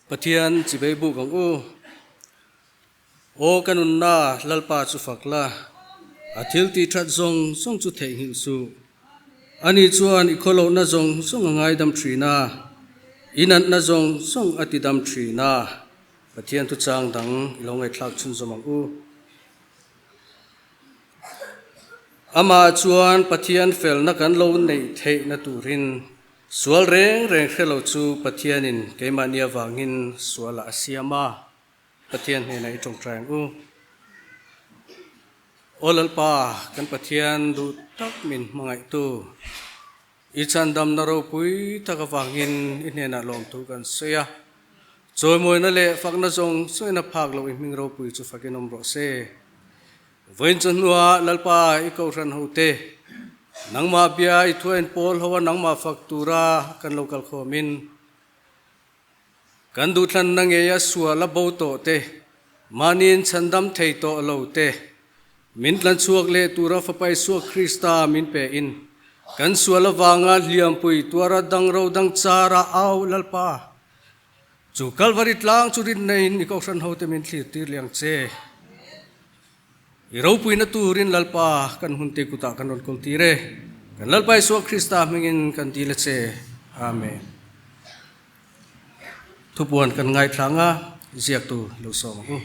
Pathian chibei buk ang u. Aw ka nunna Lalpa chu fak la, a thil tih that zawng zawng chu theihnghilh suh. Ani chuan i khawlohna zawng zawng a ngaidam thin a, i natna zawng zawng a tidam thin a. Pathian thuchang dang i lo ngaihthlak chhunzawm ang u. Amah chuan Pathian felna kan lo neih theihna turin Sual reng reng hre lo chu Pathianin keimahni avangin sualah a siam a, Pathian hnenah i tawngtai ang u. Aw Lalpa, kan Pathian duh tak min hmangaihtu, i chhandamna ropui tak avangin i hnenah lawmthu kan sawi a, chawimawina leh fakna zawng zawngin a phak loh i hming ropui chu fakin awm rawh se. Vawiin chu hnuah Lalpa i kohhran hote, nangmah bia i thuain pawl ho a nangmah fak tura kan lo kal khawmin, kan duhthlanna ngeia sual a bo tawh te, mahniin chhandam thei tawh lo te, min tlanchhuak leh tura Fapa Isua Krista min pein, kan sual avanga hliampui tuara dangro dang chara au Lalpa, Chu Kalvari tlang chu rinna-in i kohhran hote min thlir tir leh ang che. I ropuina turin Lalpa kan hunte kutah kan rawn kawl tir e. Kan Lalpa Isua Krista hmingin kan dil a che. Amen. Thupuan kan ngaithlang a, ziaktu lo sawm ang u.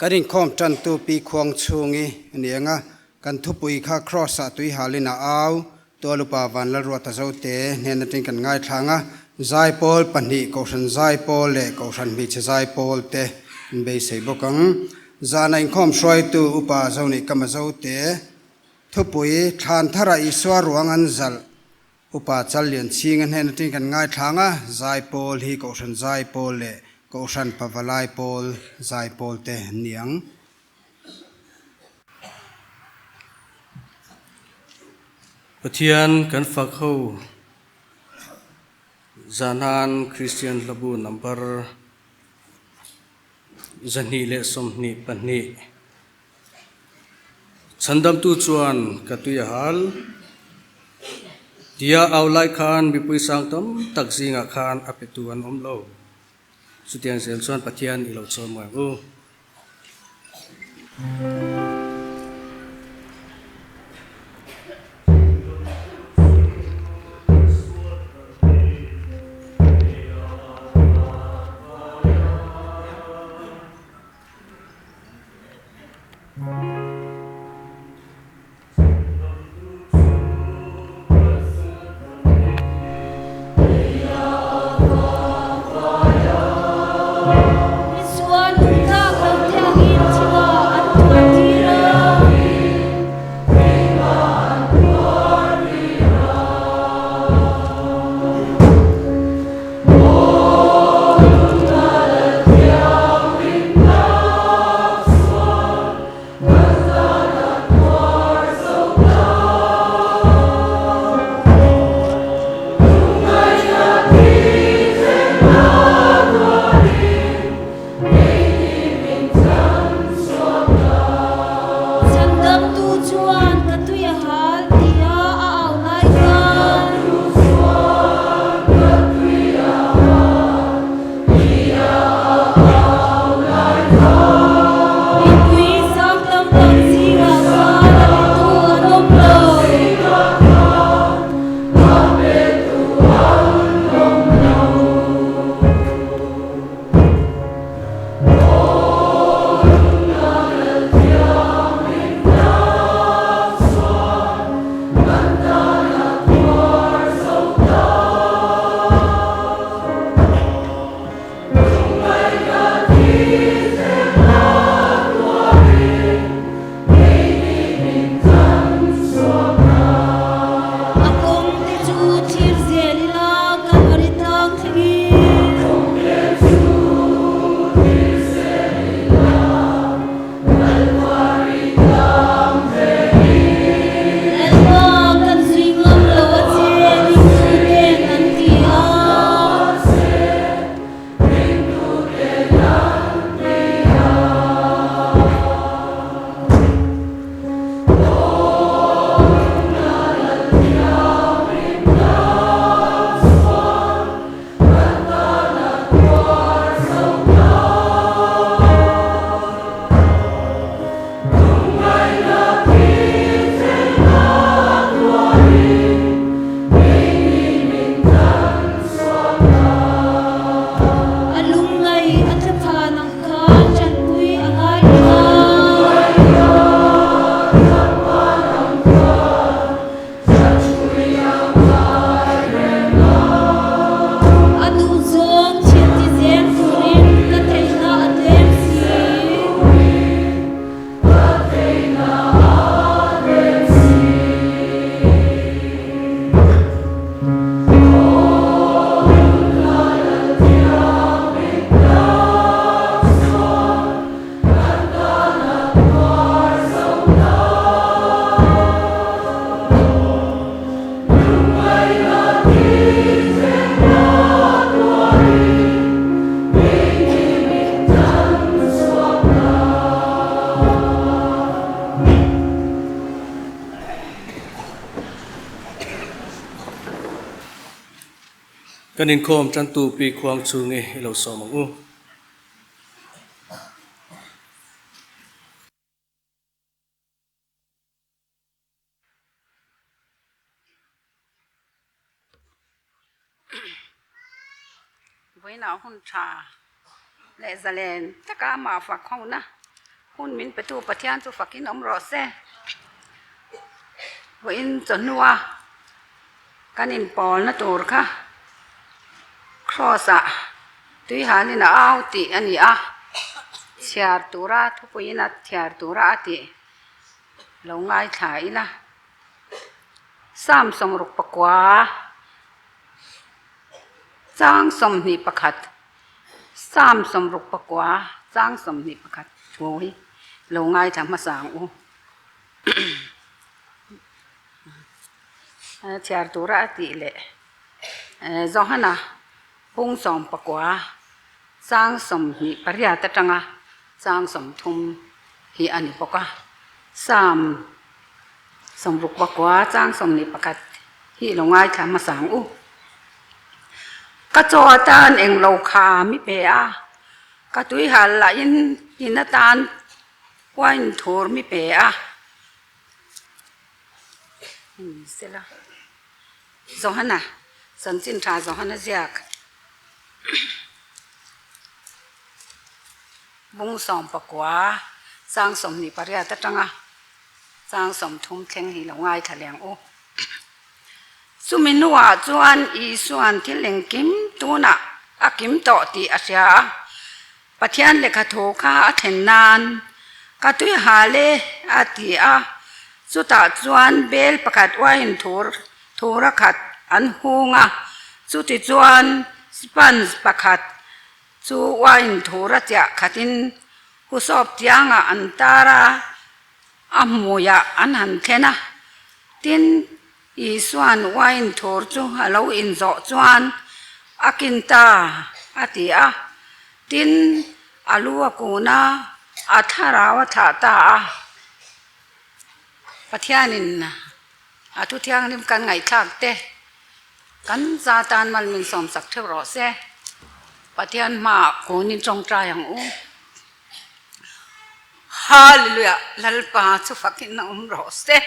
Kan inkhawm tantu Pi Khuang Chhungi a ni ang a, kan thupui kha Kraws-ah tui halin a au, Tualupa Vanlalruata Zote hnen atangin kan ngaithlang a, Zaipawl pahnih, Kohhran Zaipawl leh Kohhran Hmeichhe Zaipawl te an beisei bawk ang. Zana inkhawm hruaitu Upa Zoneih Kama Zote thupui Thlan tharah Isua ruang an zalh Upa Challian Chhinga hnen atangin kan ngaithlang a, Zaipawl hi Kohhran Zaipawl leh Kohhran Pavalai Pawl Zaipawl te an ni ang. Pathian kan fak ho Zanan Kristian Hlabu number 222 Chhandamtu chuan ka tui a hal tia au lai khan mipui sang tam tak zingah khan a petu an awm lo. Chutiang zel chuan Pathian i lo chawi mawi ang u. Misual nungchang lo te angin thila an tuar tir a. Kan inkhawm tantu Pi Khuangchhungi i lo sawm ang u. Vawiinah hun tha leh zalen taka amah fak hona hun min petu Pathian chu fakin awm rawh se. Vawiin chawhnua kan inpawlna tur kha cross ah tui halin a au tih a ni a, chhiar tura thupuiin a chhiar tura a tih lo ngaithla ila. Psalm 69 chang 21 Psalm 69 chang 21 thu hi lo ngaithla hmasa ang u. Chhiar tura a tih leh Johana pung 19 chang 28 atanga chang 30 hi a ni bawk a. Psalm 69 chang 21 hi lo ngaithla hmasa ang u. Ka chaw atan englo kha mi pe a, ka tuihal lahin in atan wine thur mi pe a. Sela Johana chanchin tha Johana ziak bung 19 chang 28 atanga chang 30 thleng hi lo ngaithla leh ang u. Chumi hnuah chuan Isua'n thil engkim tunah a kim tawh tih a hria a, Pathian lehkha thu kha a thlen nan ka tui hal e a ti a, chutah chuan bel pakhat uaiin thur thura khat an hung a, chuti chuan sponge pakhat chu uaiin thura chiah khatin husawp tiangah an tar a, a hmuiah an han thlen a, tin Isua'n wine thur chu a lo inzawh chuan a kin ta a ti a, tin a lu a kun a, a thlarau a thlah ta a. Pathianin a thu thianghlim kan ngaihthlak te kan za tan mal min sawmsak theuh rawh se. Pathian hmaah kunin tawngtai ang u. Hallelujah! Lalpa chu fakin a awm rawh se.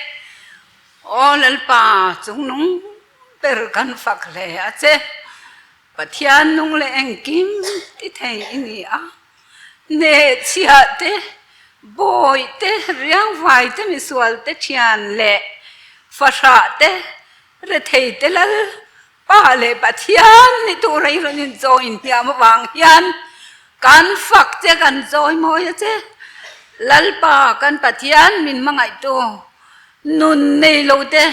Aw Lalpa, chungnung ber kan fak hle a che. Pathian nung leh engkim ti thei i ni a. Hnehchhiah te, bawih te, riangvai te, misual te, thian leh fahrah te, rethei te lal Pa leh Pathian ni tura i rawn inchawi inhniam avang hian kan fak che, kan chawi mawi a che. Lalpa kan Pathian min hmangaihtu nun nei lo te,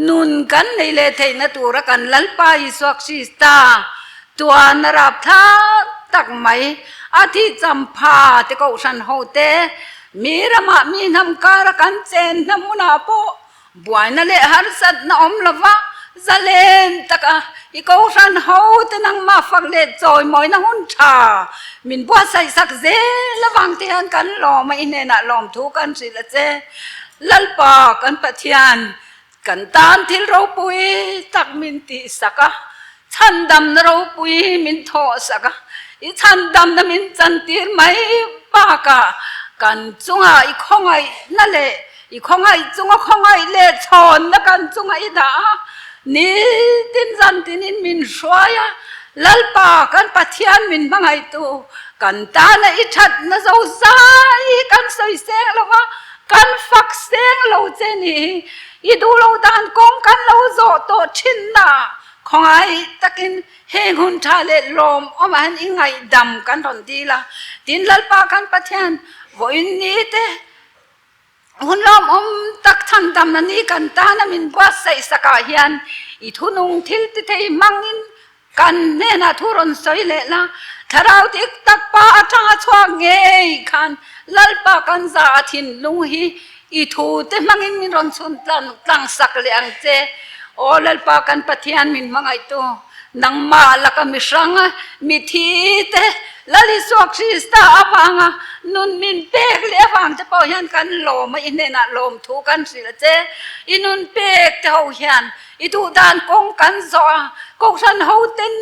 nun kan nei leh theihna tura kan Lalpa Isua Krista tuan a rap thlak tak mai a thih champha te kohhran ho te, mi ramah mi hnam kara kan chenna hmunah pawh Buaina leh harsatna awm lova zalen taka i kohhran ho te nangmah fak leh chawimawina hun tha min buatsaih sak zel avang te hian kan lawm a, i hnenah lawmthu kan hrilh a che. Lalpa kan Pathian kan tan thil ropui tak min tihsak a, chhandamna ropui min thawhsak a, i chhandamna min chantir mai bakah kan chungah i khawngaihna leh I khawngaih chunga khawngaih leh chhawnna kan chunga i dah a, nitin zantinin min hruai a, Lalpa kan Pathian min hmangaihtu, kan tana i thatna zo zai hi kan sawi seng lo va, kan fak seng lo che ni. I duh lo dan kawng kan lo zawh tawh thin na, khawngaih takin heng hun tha leh lawmawmah hian i ngaihdam kan rawn dil a, tin Lalpa kan Pathian vawiin ni te, Hun lawmawm tak chhandamna ni kan tana min buatsaih sakah hian i thunung thil ti thei hmangin kan hnenah thu rawn sawi leh la, thlarau dik tak pa atanga chhuak ngei khan Lalpa kan za a thinlung hi i thu te hmangin min rawn chhun tlang sak leh ang che. Aw Lalpa kan Pathian min hmangaihtu, nangmah laka mihrang, mithi te. Lal Isua Krista avanga nun min pek leh avang te pawh hian kan lawm a, i hnenah lawmthu kan hrilh a che. I nun pek te ho hian i duhdan kawng kan zawh a, kohhran ho ten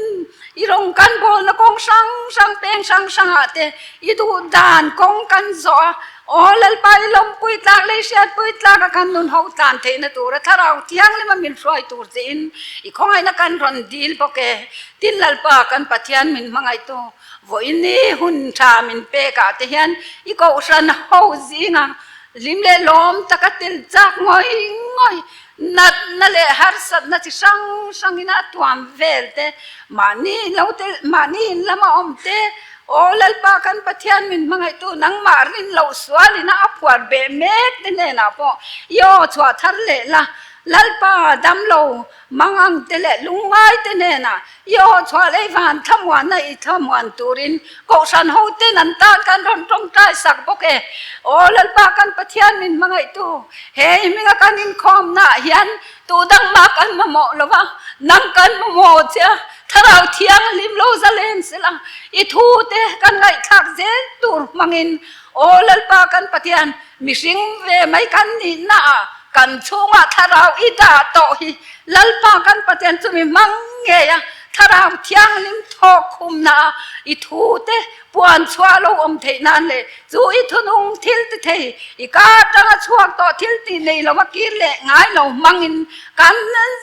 i rawng kan bawlna kawng hrang hrang peng hrang hrangah te i duhdan kawng kan zawh a, Aw Lalpa i lawmpui tlak leh i hriatpui tlak a kan nun ho tlan theihna tura Thlarau Thianghlim a min hruai tur chiin i khawngaihna kan rawn dil bawk e. Tin Lalpa kan Pathian min hmangaihtu vawiin ni hun tha min pek ah te hian i kohhran ho zinga hlim leh lawm taka tel chak ngawih ngawih natna leh harsatna chi hrang hrangin a tuam vel te mahni lo tel mahni in lama awm te Aw Lalpa kan Pathian min hmangaihtu nangmah rin loh sualin a phuar beh mek te hnenah pawh i aw chhuah thar leh la, Lalpa damlo mang ang te leh lungngai te hnenah i aw chhuah lei van thlamuanna i thlamuan turin Kohhran ho ten an tan kan rawn tawngtai sak bawk e. Aw Lalpa kan Pathian min hmangaihtu he i hminga kan inkhawmnaah hian Tu dangmah kan mamawh lo va, nang kan mamawh che a, Thlarau Thianghlim lo zalen sela, i thu te kan ngaihthlak zel tur hmangin, Aw Lalpa kan Pathian, mihring ve mai kan nihna ah kan chhungah Thlarau i dah tawh hi, Lalpa kan Pathian chumi hmang ngei a, Thlarau Thianghlim thawk khumna ah i thu te puan chhuah lo awm theih nan leh Chu i thunung thil ti thei, i ka atanga chhuak tawh thil ti nei lova kir leh ngai lo hmangin kan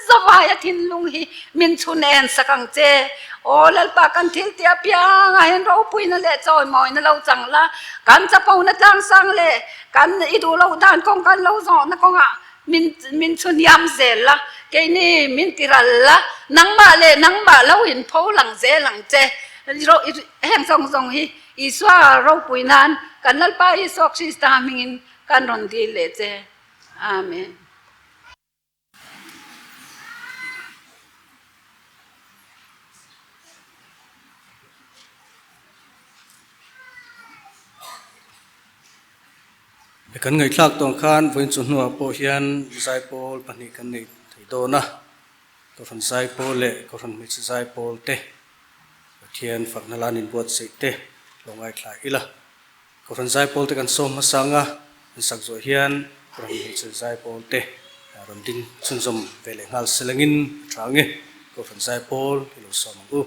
zavai a thinlung hi min chhun en sak ang che. Aw Lalpa kan thil ti apiang ah hian ropuina leh chawimawina lo chang la, kan chapona tlangsang leh kan i duh loh dan kawng kan lo zawhna kawngah min min chhuniam zel la, keini min ti ral la, nangmah leh nangmah lo in pho lang zel ang che. Heng zawng zawng hi Isua ropui nan kan Lalpa Isua Krista hmingin kan rawn dil leh che. Amen. Kan ngaihthlak tawng khan vawiin chu hnuah pawh hian zaipawl pahnih kan nei thei dawn a, Kohhran zaipawl leh Kohhran hmeichhe zaipawl te. Pathian fakna lan inbuatsaih te lo ngaithla ila. Kohhran zaipawl te kan sawm hmasa anga an sak zawh hian Kohhran hmeichhe zaipawl te rawn ding chhunzawm ve leh nghal selengin a tha ange. Kohhran zaipawl i lo sawm ang u.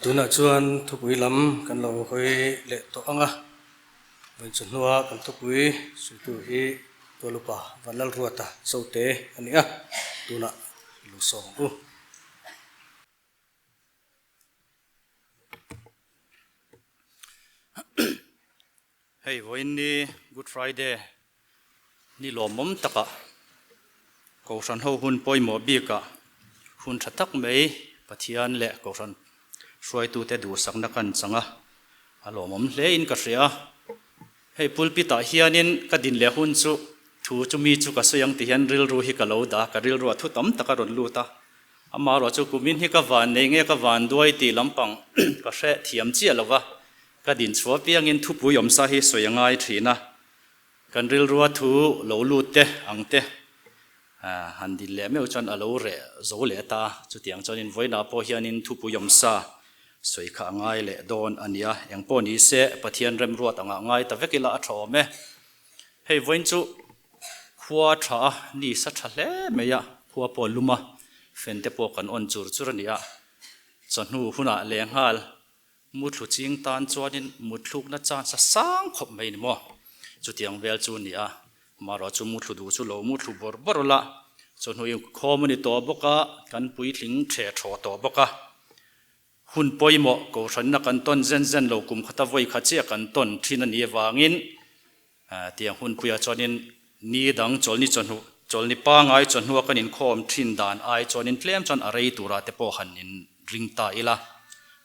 Tunah chuan thupui lam kan lo hawi leh tawh ang a, vawiin chu hnua kan thupui sawitu hi Tualupa Vanlalruata Zote a ni a, tunah i lo sawm ang u. Hei vawiin ni Good Friday ni lawmawm takah Kohhran ho hun pawimawh bikah hun tha tak mai Pathian leh Kohhran hruaitute duhsakna kan chang a, a lawmawm hlein ka hria. Hei pulpit ah hianin ka din leh hun chu thu chu mi chu ka sawi ang ti hian rilru hi ka lo dah a, ka rilru ah thu tam tak a rawn lut a, amaherawh chu kumin hi ka van nei nge ka van duai tih lampang ka hre thiam chiah lo va, Ka din chhuah piangin thupui awmsa hi sawi a ngai thin a, kan rilrua thu lo lut te ang te han din leh meuh chuan a lo reh zo leh ta. Chutiang chuanin vawiinah pawh hianin thupui awmsa sawi kha a ngai leh dawn a nia. Engpawh ni se Pathian remruat angah ngai ta vek ila a tha awm e. Hei vawiin chu khua tha a, ni sa tha hle mai a, khua pawh a lum a, fen te pawh kan awn chur chur a ni a, chawhnu hunah lehnghal Muthlu ching tan chuanin mutthlukna chance a sang khawp mai ni maw? Chutiang vel chu ni a, marawh chu muthlu duh chu lo muthlu bawrh bawrh la, chawhnu inkhawm a ni tawh bawk a, kan puitling ṭhe ṭhaw tawh bawk a. Hun pawimawh kohhranna kan tawn zen zen lo kum khata vawi kha chiah kan tawn ṭhin a nih avangin tiang hunpuiah chuanin ni dang chawlhni chawhnu chawlhni pangai chawhnua kan inkhawm ṭhin dan ai chuanin tlem chuan a rei turah te pawh han in ring ta ila.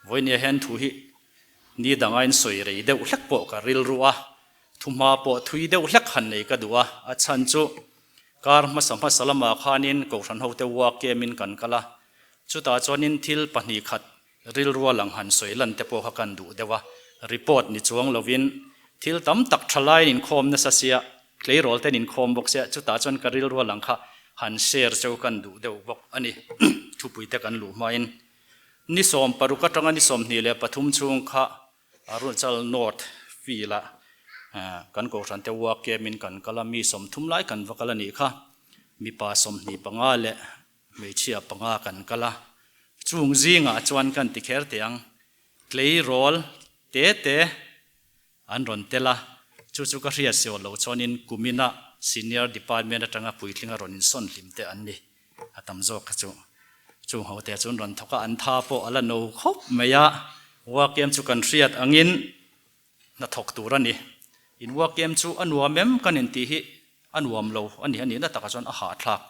Vawinia hian thu hi ni danga in sawi rei deuh hlek pawh ka rilru a, thu hma pawh thui deuh hlek han nei ka duh a, a chhan chu kar hmasa hmasa lamah khanin Kohhran hote uakemin kan kal a, chutah chuanin thil pahnih khat Rilrua lang han sawi lan te pawh kha kan duh deuh a, report ni chuang lovin thil tam tak tha laiin inkhawm nasa sia, tleirawl ten inkhawm bawk sia, chutah chuan ka rilrua lang kha han share cheu kan duh deuh bawk a ni. Thupui te kan luh hmain ni 16 atanga ni 23 chhung kha Arunachal North field ah kan Kohhran te work camp in kan kal a, mi 30 lai kan va kal a nih kha, mipa 25 leh Hmeichhia panga kan kal a, chung zingah chuan kan ti kher teh ang, tleirawl te te an rawn tel a, chu chu ka hriat siaw lo chuanin kumina Senior Department atanga puitlinga rawn insawn hlim te an ni, a tam zawk kha chu. Chung ho te chu an rawn thawk a, an tha pawh a la no khawp mai a, Uakem chu kan hriat angin hna thawk tur a ni. In uakem chu a nuam em kan intih hi a nuam lo a ni a nihna takah chuan a hahthlak.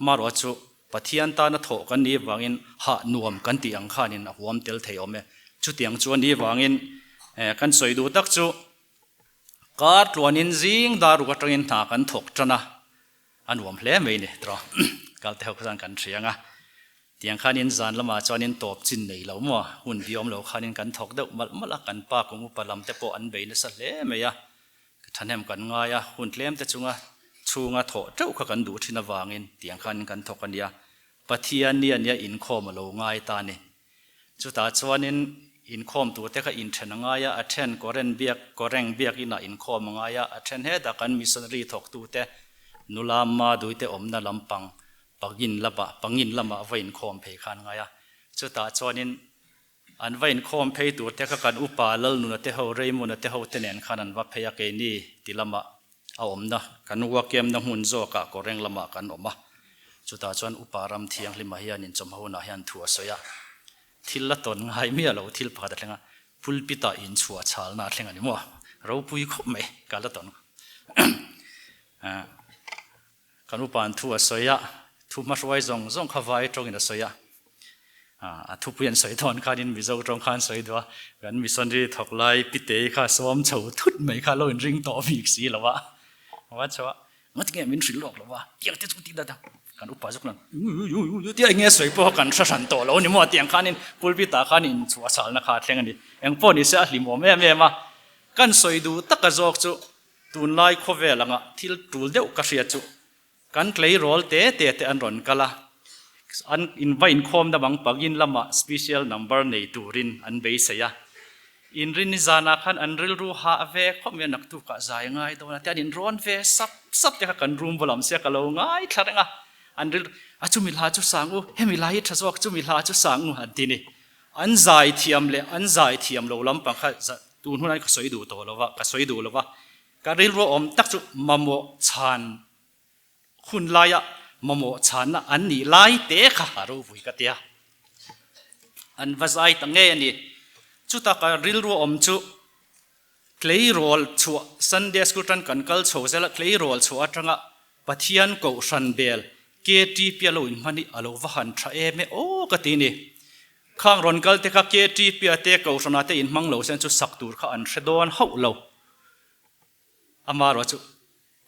Marawh chu Pathian tana thawh kan nih vangin hah nuam kan tih ang khanin a huam tel thei awm e. Chutiang chu a nih vangin kan sawi duh tak chu kar tluanin zing dar ruk atangin hna kan thawk tan a, a nuam hle mai ni tawh. Kal te ho kha chuan kan hriang a. Tiang khanin zan lamah chuanin tawp chin nei lo maw, hun biawm lo khanin kan thawk deuh malh malh a, kan pa kum upa lam te pawh an bei nasa hle mai a, thahnem kan ngai a, hun tlem te chunga chhunga thawh teuh kha kan duh thin avangin tiang khanin kan thawk a nia, Pathian ni a nia inkhawm a lo ngai ta a ni. Chutah chuanin inkhawm turte kha inthen a ngai a, a then Koren biak Koreng biak inah inkhawm a ngai a, a then hetah kan missionary thawktute nula Maduite awmna lampang Pangin lamah Pangin lamah va inkhawm phei khan ngai a, chutah chuanin an va inkhawm phei tur te kha kan upa Lalnuna te ho, Raymond-a te ho te nen khan an va phei a, keini ti lamah a awmna kan uakemna hmun zawkah Kawreng lamah kan awm a, chutah chuan upa ram thianghlima hian inchawmho hunah hian thu a sawi a, thil la tawn ngai miah lo thil pakhat a thleng a, pulpit-ah inchhuah chhalna a thleng a ni maw? Ropui khawp mai ka la tawn. Kan upa'n thu a sawi a, thu hmahruai zawng zawng kha vai tawngin a sawi a. A thupui an sawi dawn khanin Mizo tawng khan sawi duh a, kan missionary thawk lai Pitei kha sawm chho thut mai kha lo inring tawh bik si lo a. Va chho a, Ngati nge min hrilh lawk lo va, tiang te chu ti dat a, kan upa zawk nan tia enge sawi pawh kan hre hran tawh lo ni maw tiang khanin pulpit ah khan inchhuah chalna kha a thleng a ni. Engpawh ni se a hlimawm em em a, kan sawi duh taka zawk chu Tunlai khawvel anga thil tul deuh ka hria chu kan tleirawl te te te an rawn kal a, an in va inkhawm na bang pangin lamah special number nei turin an beisei a. Inrinni zanah khan an rilru hah ve khawp mai a, naktukah zai ngai dawn a ti an inrawn ve sap sap te kha kan room va lam sia ka lo ngaithla reng a, an rilru a chumi hla chu sang u, hemi hla hi tha zawk chumi hla chu sang u an ti ni. An zai thiam leh an zai thiam lo lampang kha tun hunah ka sawi duh tawh lo va, ka sawi duh lo va. Ka rilru awm tak chu mamawh chhan hun laia mamawh chhanna an nih lai te kha a ropui ka tia. An va zai ta ngei a ni. Chuta ka rilru awm chu tleirawl chhuah Sunday school tan kan kal chho zel a, tleirawl chhuah atanga Pathian kohhran bel KTP a lo inhman hi a lo va han tha em e aw ka ti ni. Khang rawn kal te kha KTP a te kohhran ah te inhmang lo sen chu sak tur kha an hre dawn hauh lo. Amaherawhchu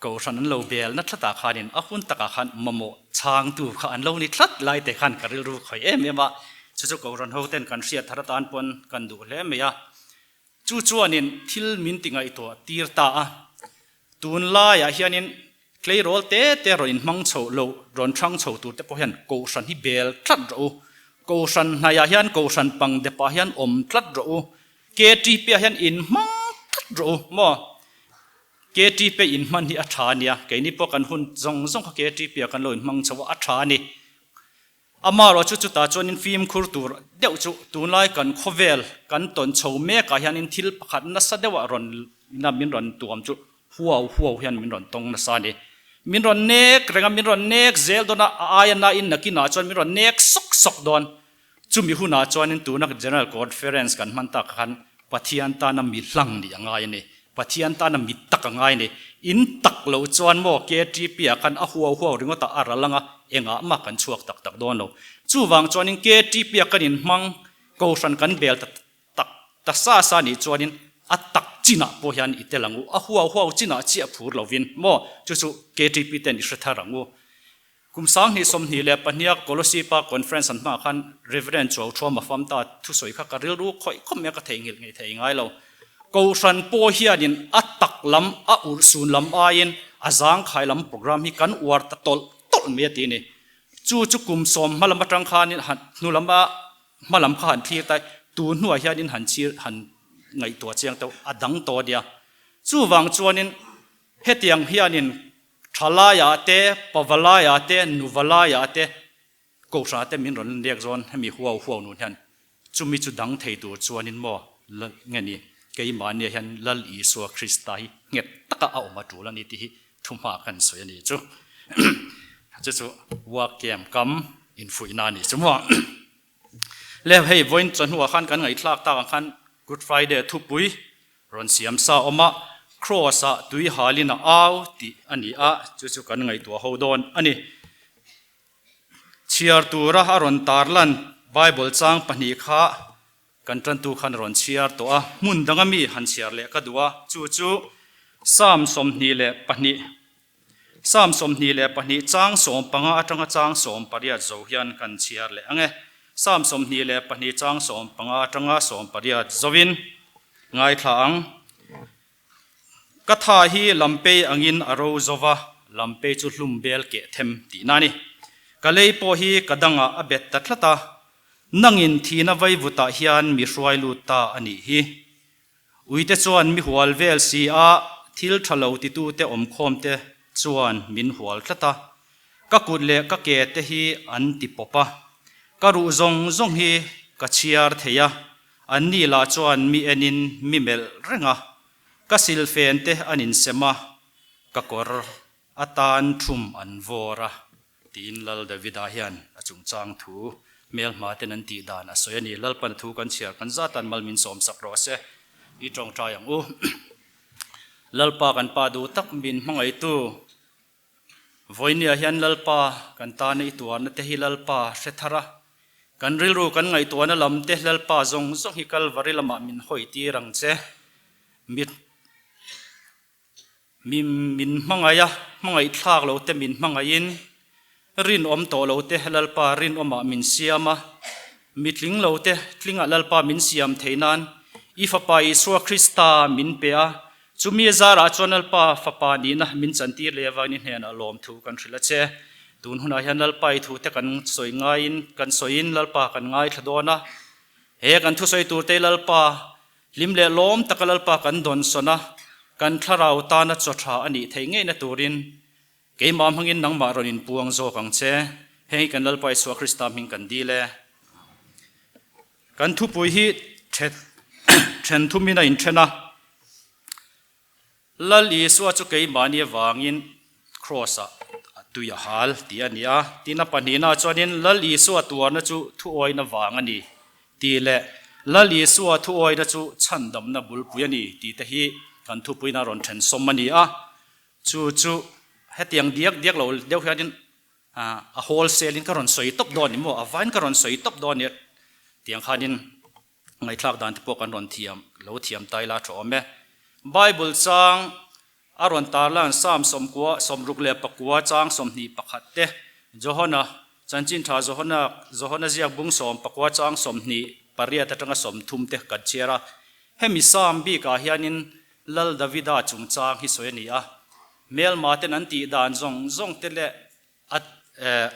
Kohhran an lo bel na thlatah khanin a hun takah khan mamawh chhangtu kha an lo ni thlat lai te khan ka rilru khawih em em a, chu chu Kohhran ho ten kan hriat thar atan pawn kan duh hle mai a. Chu chuanin thil min ti ngaihtuah tir ta a, tunlaiah hianin tleirawl te te rawn inhmang chho lo rawn hrang chho tur te pawh hian Kohhran hi bel tlat rawh u, Kohhran hnaihah hian Kohhran pang depah hian awm tlat rawh u, KTP ah hian inhmang tlat rawh u maw? KTP inhman hi a tha a nia, keini pawh kan hun zawng zawng kha KTP ah kan lo inhmang chho a, a tha a ni. Amaherawh chu chutah chuanin fimkhur tur deuh chu tunlai kan khawvel kan tawn chho mekah hianin thil pakhat nasa deuhah rawn ina min rawn tuam chu huau huau hian min rawn tawng nasa a ni. Min rawn nek reng a, min rawn nek zel dawn a, a aia nain nakinah chuan min rawn nek sawk sawk dawn. Chumi hunah chuanin tuna General Conference kan hman tak khan Pathian tana mi hlang nih a ngai a ni. Pathian tana mi tak a ngai a ni. In tak loh chuan maw KTP ah khan a huau huau ringawt a, a ral anga engah mah kan chhuak tak tak dawn lo. Chuvang chuanin KTP ah kan inhmang Kohhran kan bel ta tak ta sa sa nih chuanin a tak chinah pawh hian i tel ang u. A huau huau chinah chiah phur lovin maw chu chu KTP ten i hre thar ang u. Kum 2022 Kolossi pa Conference an hmaah khan Rev. Chuau Thuama Famta thusawi kha ka rilru khawih khawp mai a, ka theihnghilh ngei thei ngai lo. Kohhran pawh hianin a tak lam, a urhsun lam aiin a zangkhai lam program hi kan uar ta tawlh tawlh mai a ti a ni. Chu chu kum sawm hma lam atang khanin han hnu lama hma lam kha han thlir ta, tun hnuah hianin han chhir han ngaihtuah chiang teuh a dang tawh a nia. Chuvang chuanin hetiang hianin Thalaiah te, Pavalaiah te, Nuvalaiah te, Kohhranah te min rawn lek zawn hemi huau huau nun hian chumi chu dang thei tur chuanin maw Lal nge ni keimahnia hian Lal Isua Krista hi nghet taka a awm a tul a ni tih hi thu hma kan sawi a ni chu. Chu chu work camp kam infuihna a ni chu maw. Le hei vawiin chawhnuah khan kan ngaihthlak tak ang khan Good Friday thupui rawn siam sa awm a, Kraws ah tui halin a au tih a ni a, chu chu kan ngaihtuah ho dawn a ni. Chhiar tura a rawn tarlan Bible chang pahnih kha kan tantu khan a rawn chhiar tawh a, hmun danga mi han chhiar leh ka duh a, chu chu Psalm 22. Psalm 22 chang 15 atanga chang 18 zo hian kan chhiar leh ang e. Psalm 22 chang 15 atanga 18 zovin ngaithla ang. Ka tha hi lampei angin a ro zo va, lampei chu hlum bel keh them tihna a ni. Ka lei pawh hi ka dangah a bet ta tlat a, nangin thihna vaivutah hian mi hruai lut ta a nih hi. Uite chuan mi hual vel si a, thil tha lo titute awmkhawmte chuan min hual tlat a. Ka kut leh ka ke te hi an ti pawp a, ka ruh zawng zawng hi ka chhiar thei a, anni lah chuan mi enin mi melh reng a, ka silfen te an insem a, ka kawr atan thum an vawr a. Tiin Lal Davida hian a chungchang thu hmelhma ten an tih dan a sawi a ni. Lalpan thu kan chhiar kan zatan mal min sawm sak rawh se. I tawngtai ang u. Lalpa kan pa duh tak min hmangaihtu Vawinia hian Lalpa kan tana i tuarna te hi Lalpa hre thar a. Kan rilru kan ngaihtuahna lam te Lalpa zawng zawng hi Kalvari lamah min hawi tir ang che. Mit Mi min hmangaih a, hmangaih thlak lo te min hmangaihin, rinawm tawh lo te Lalpa rinawmah min siam a, mi tling lo te tlingah Lalpa min siam thei nan i Fapa Isua Krista min pe a, chumi zarah chuan Lalpa Fapa nihna min chantir leh avangin i hnenah lawmthu kan hrilh a che. Tun hunah hian Lalpa i thute kan sawi ngaiin kan sawiin Lalpa kan ngaithla dawn a, he kan thusawi turte Lalpa Hlim leh lawm taka Lalpa kan dawn sawn a, kan thlarau tana chaw tha a nih theih ngeihna turin keimah hmangin nangmah rawn inpuang zawk ang che. Heng hi kan Lalpa Isua Krista hming kan dil e. Kan thupui hi then thumin a inthen a, Lal Isua chu keimahni avangin Kraws-ah tui a hal tih a ni a. Tin, a pahnihnaah chuanin Lal Isua tuarna chu thuawina vang a ni tih leh Lal Isua thuawina chu chhandamna bulpui a ni tih te hi kan thupuiin a rawn then sawm a ni a. Chu chu hetiang diak diak lo deuh hianin a wholesale in ka rawn sawi tawp dawn ni maw, a vain ka rawn sawi tawp dawn ni tiang khanin ngaihthlak dan te pawh kan rawn thiam lo thiam tai la tha awm e. Bible chang a rawn tarlan Psalm sawmkua 64 chang 21 te, Johana chanchin tha Johana Johana ziak bung 19 chang 28 atanga 30 te kan chhiar a. Hemi Psalm bikah hianin Lal Davida chungchang hi sawi a ni a. Hmelma ten an tih dan zawng zawng te leh a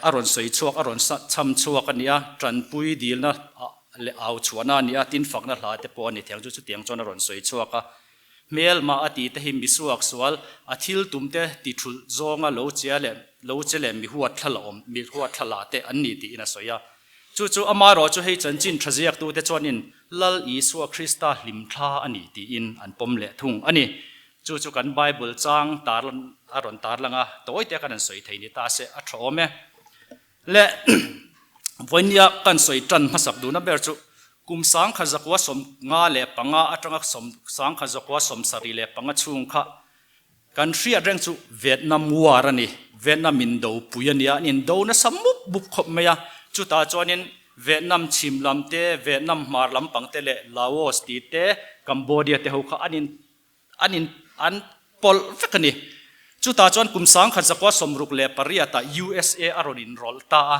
a rawn sawi chhuak, a rawn chham chhuak a ni a, tanpui dilna leh au chhuahna a ni a, tin fakna hla te pawh a ni thei ang chu chutiang chuan a rawn sawi chhuak a. Hmelma a tih te hi misuak sual, a thil tum te ti thulh zawnga lo che leh lo che leh mi huat thla la awm, mi huat thla la te an ni tiin a sawi a. Chu chu amaherawh chu hei chanchin tha ziaktute chuanin Lal Isua Krista hlimthla a ni tiin an pawm leh thung a ni. Chu chu kan Bible chang tar a rawn tar lang a, tawi te kan han sawi thei ni ta se a tha awm e. Le vawinia kan sawi tan hmasak duhna ber chu kum 1955 atanga 1975 chhung kha kan hriat reng chu Vietnam War a ni. Vietnam in do pui a nia, an in do nasa mup mup khawp mai a. Chutah chuanin Vietnam chhim lam te, Vietnam hmar lampang te leh Laos tih te, Cambodia te ho kha an in An in an pawlh vek a ni. Chutah chuan kum 1968 ah USA a rawn inrawlh ta a.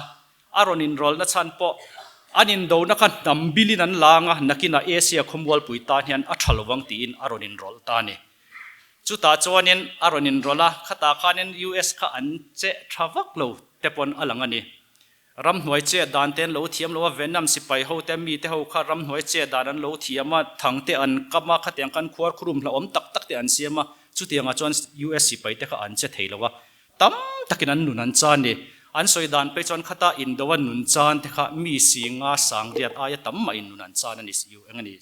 A rawn inrawlhna chhan pawh an indona kha hnam bilin an lang a, nakinah Asia khawmualpui tan hian a tha lovang tiin a rawn inrawlh ta a ni. Chutah chuanin a rawn inrawlh a, khatah khanin US kha an che tha vak lo te pawn a lang a ni. Ramhnuai chet dan te an lo thiam lo a, Vietnam sipai ho te, mite ho kha ramhnuai chet dan an lo thiam a, thang te an kam a, khatiang khan khuar khurum hlauhawm tak tak te an siam a, chutiangah chuan US sipai te kha an che thei lo a, tam takin an nun an chan ni. An sawi dan phei chuan khata indo a nun chan te kha mi si nga sang riat aia tam mah in nun an chan a ni, eng a ni,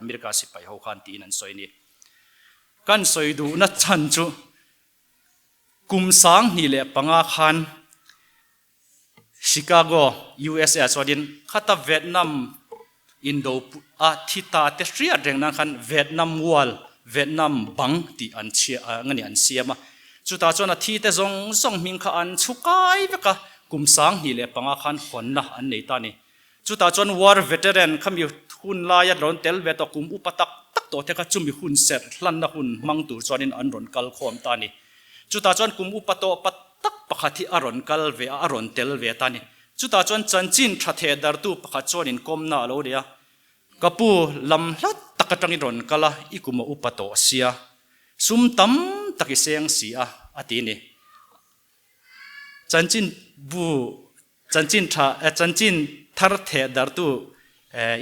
America sipai ho khan tiin an sawi a ni. Kan sawi duhna chhan chu kum 2005 khan Chicago, USA ah chuanin khata Vietnam indo a thi ta te hriat reng nan khan Vietnam Wall, Vietnam Bang tih an chhia ang a ni an siam a. Chutah chuan a thi te zawng zawng hming kha an chhu kai vek a, kum 2005 khan hawnna an nei ta a ni. Chutah chuan War Veteran khami hun laia rawn tel ve tawh kum upa tak tak tawh te kha chumi hun serh hlanna hun hmang tur chuanin an rawn kal khawm ta a ni. Chutah chuan kum upa tawh pa tak pakhat hi a rawn kal ve a, a rawn tel ve ta a ni. Chutah chuan chanchin tha theh dartu pakhat chuan inkawmna a lo nei a, Ka pu, lam hlat tak atangin rawn kal a, i kum a upa tawh sia, sum tam tak i seng si a, a ti a ni. Chanchin bu, chanchin tha, chanchin thar theh dartu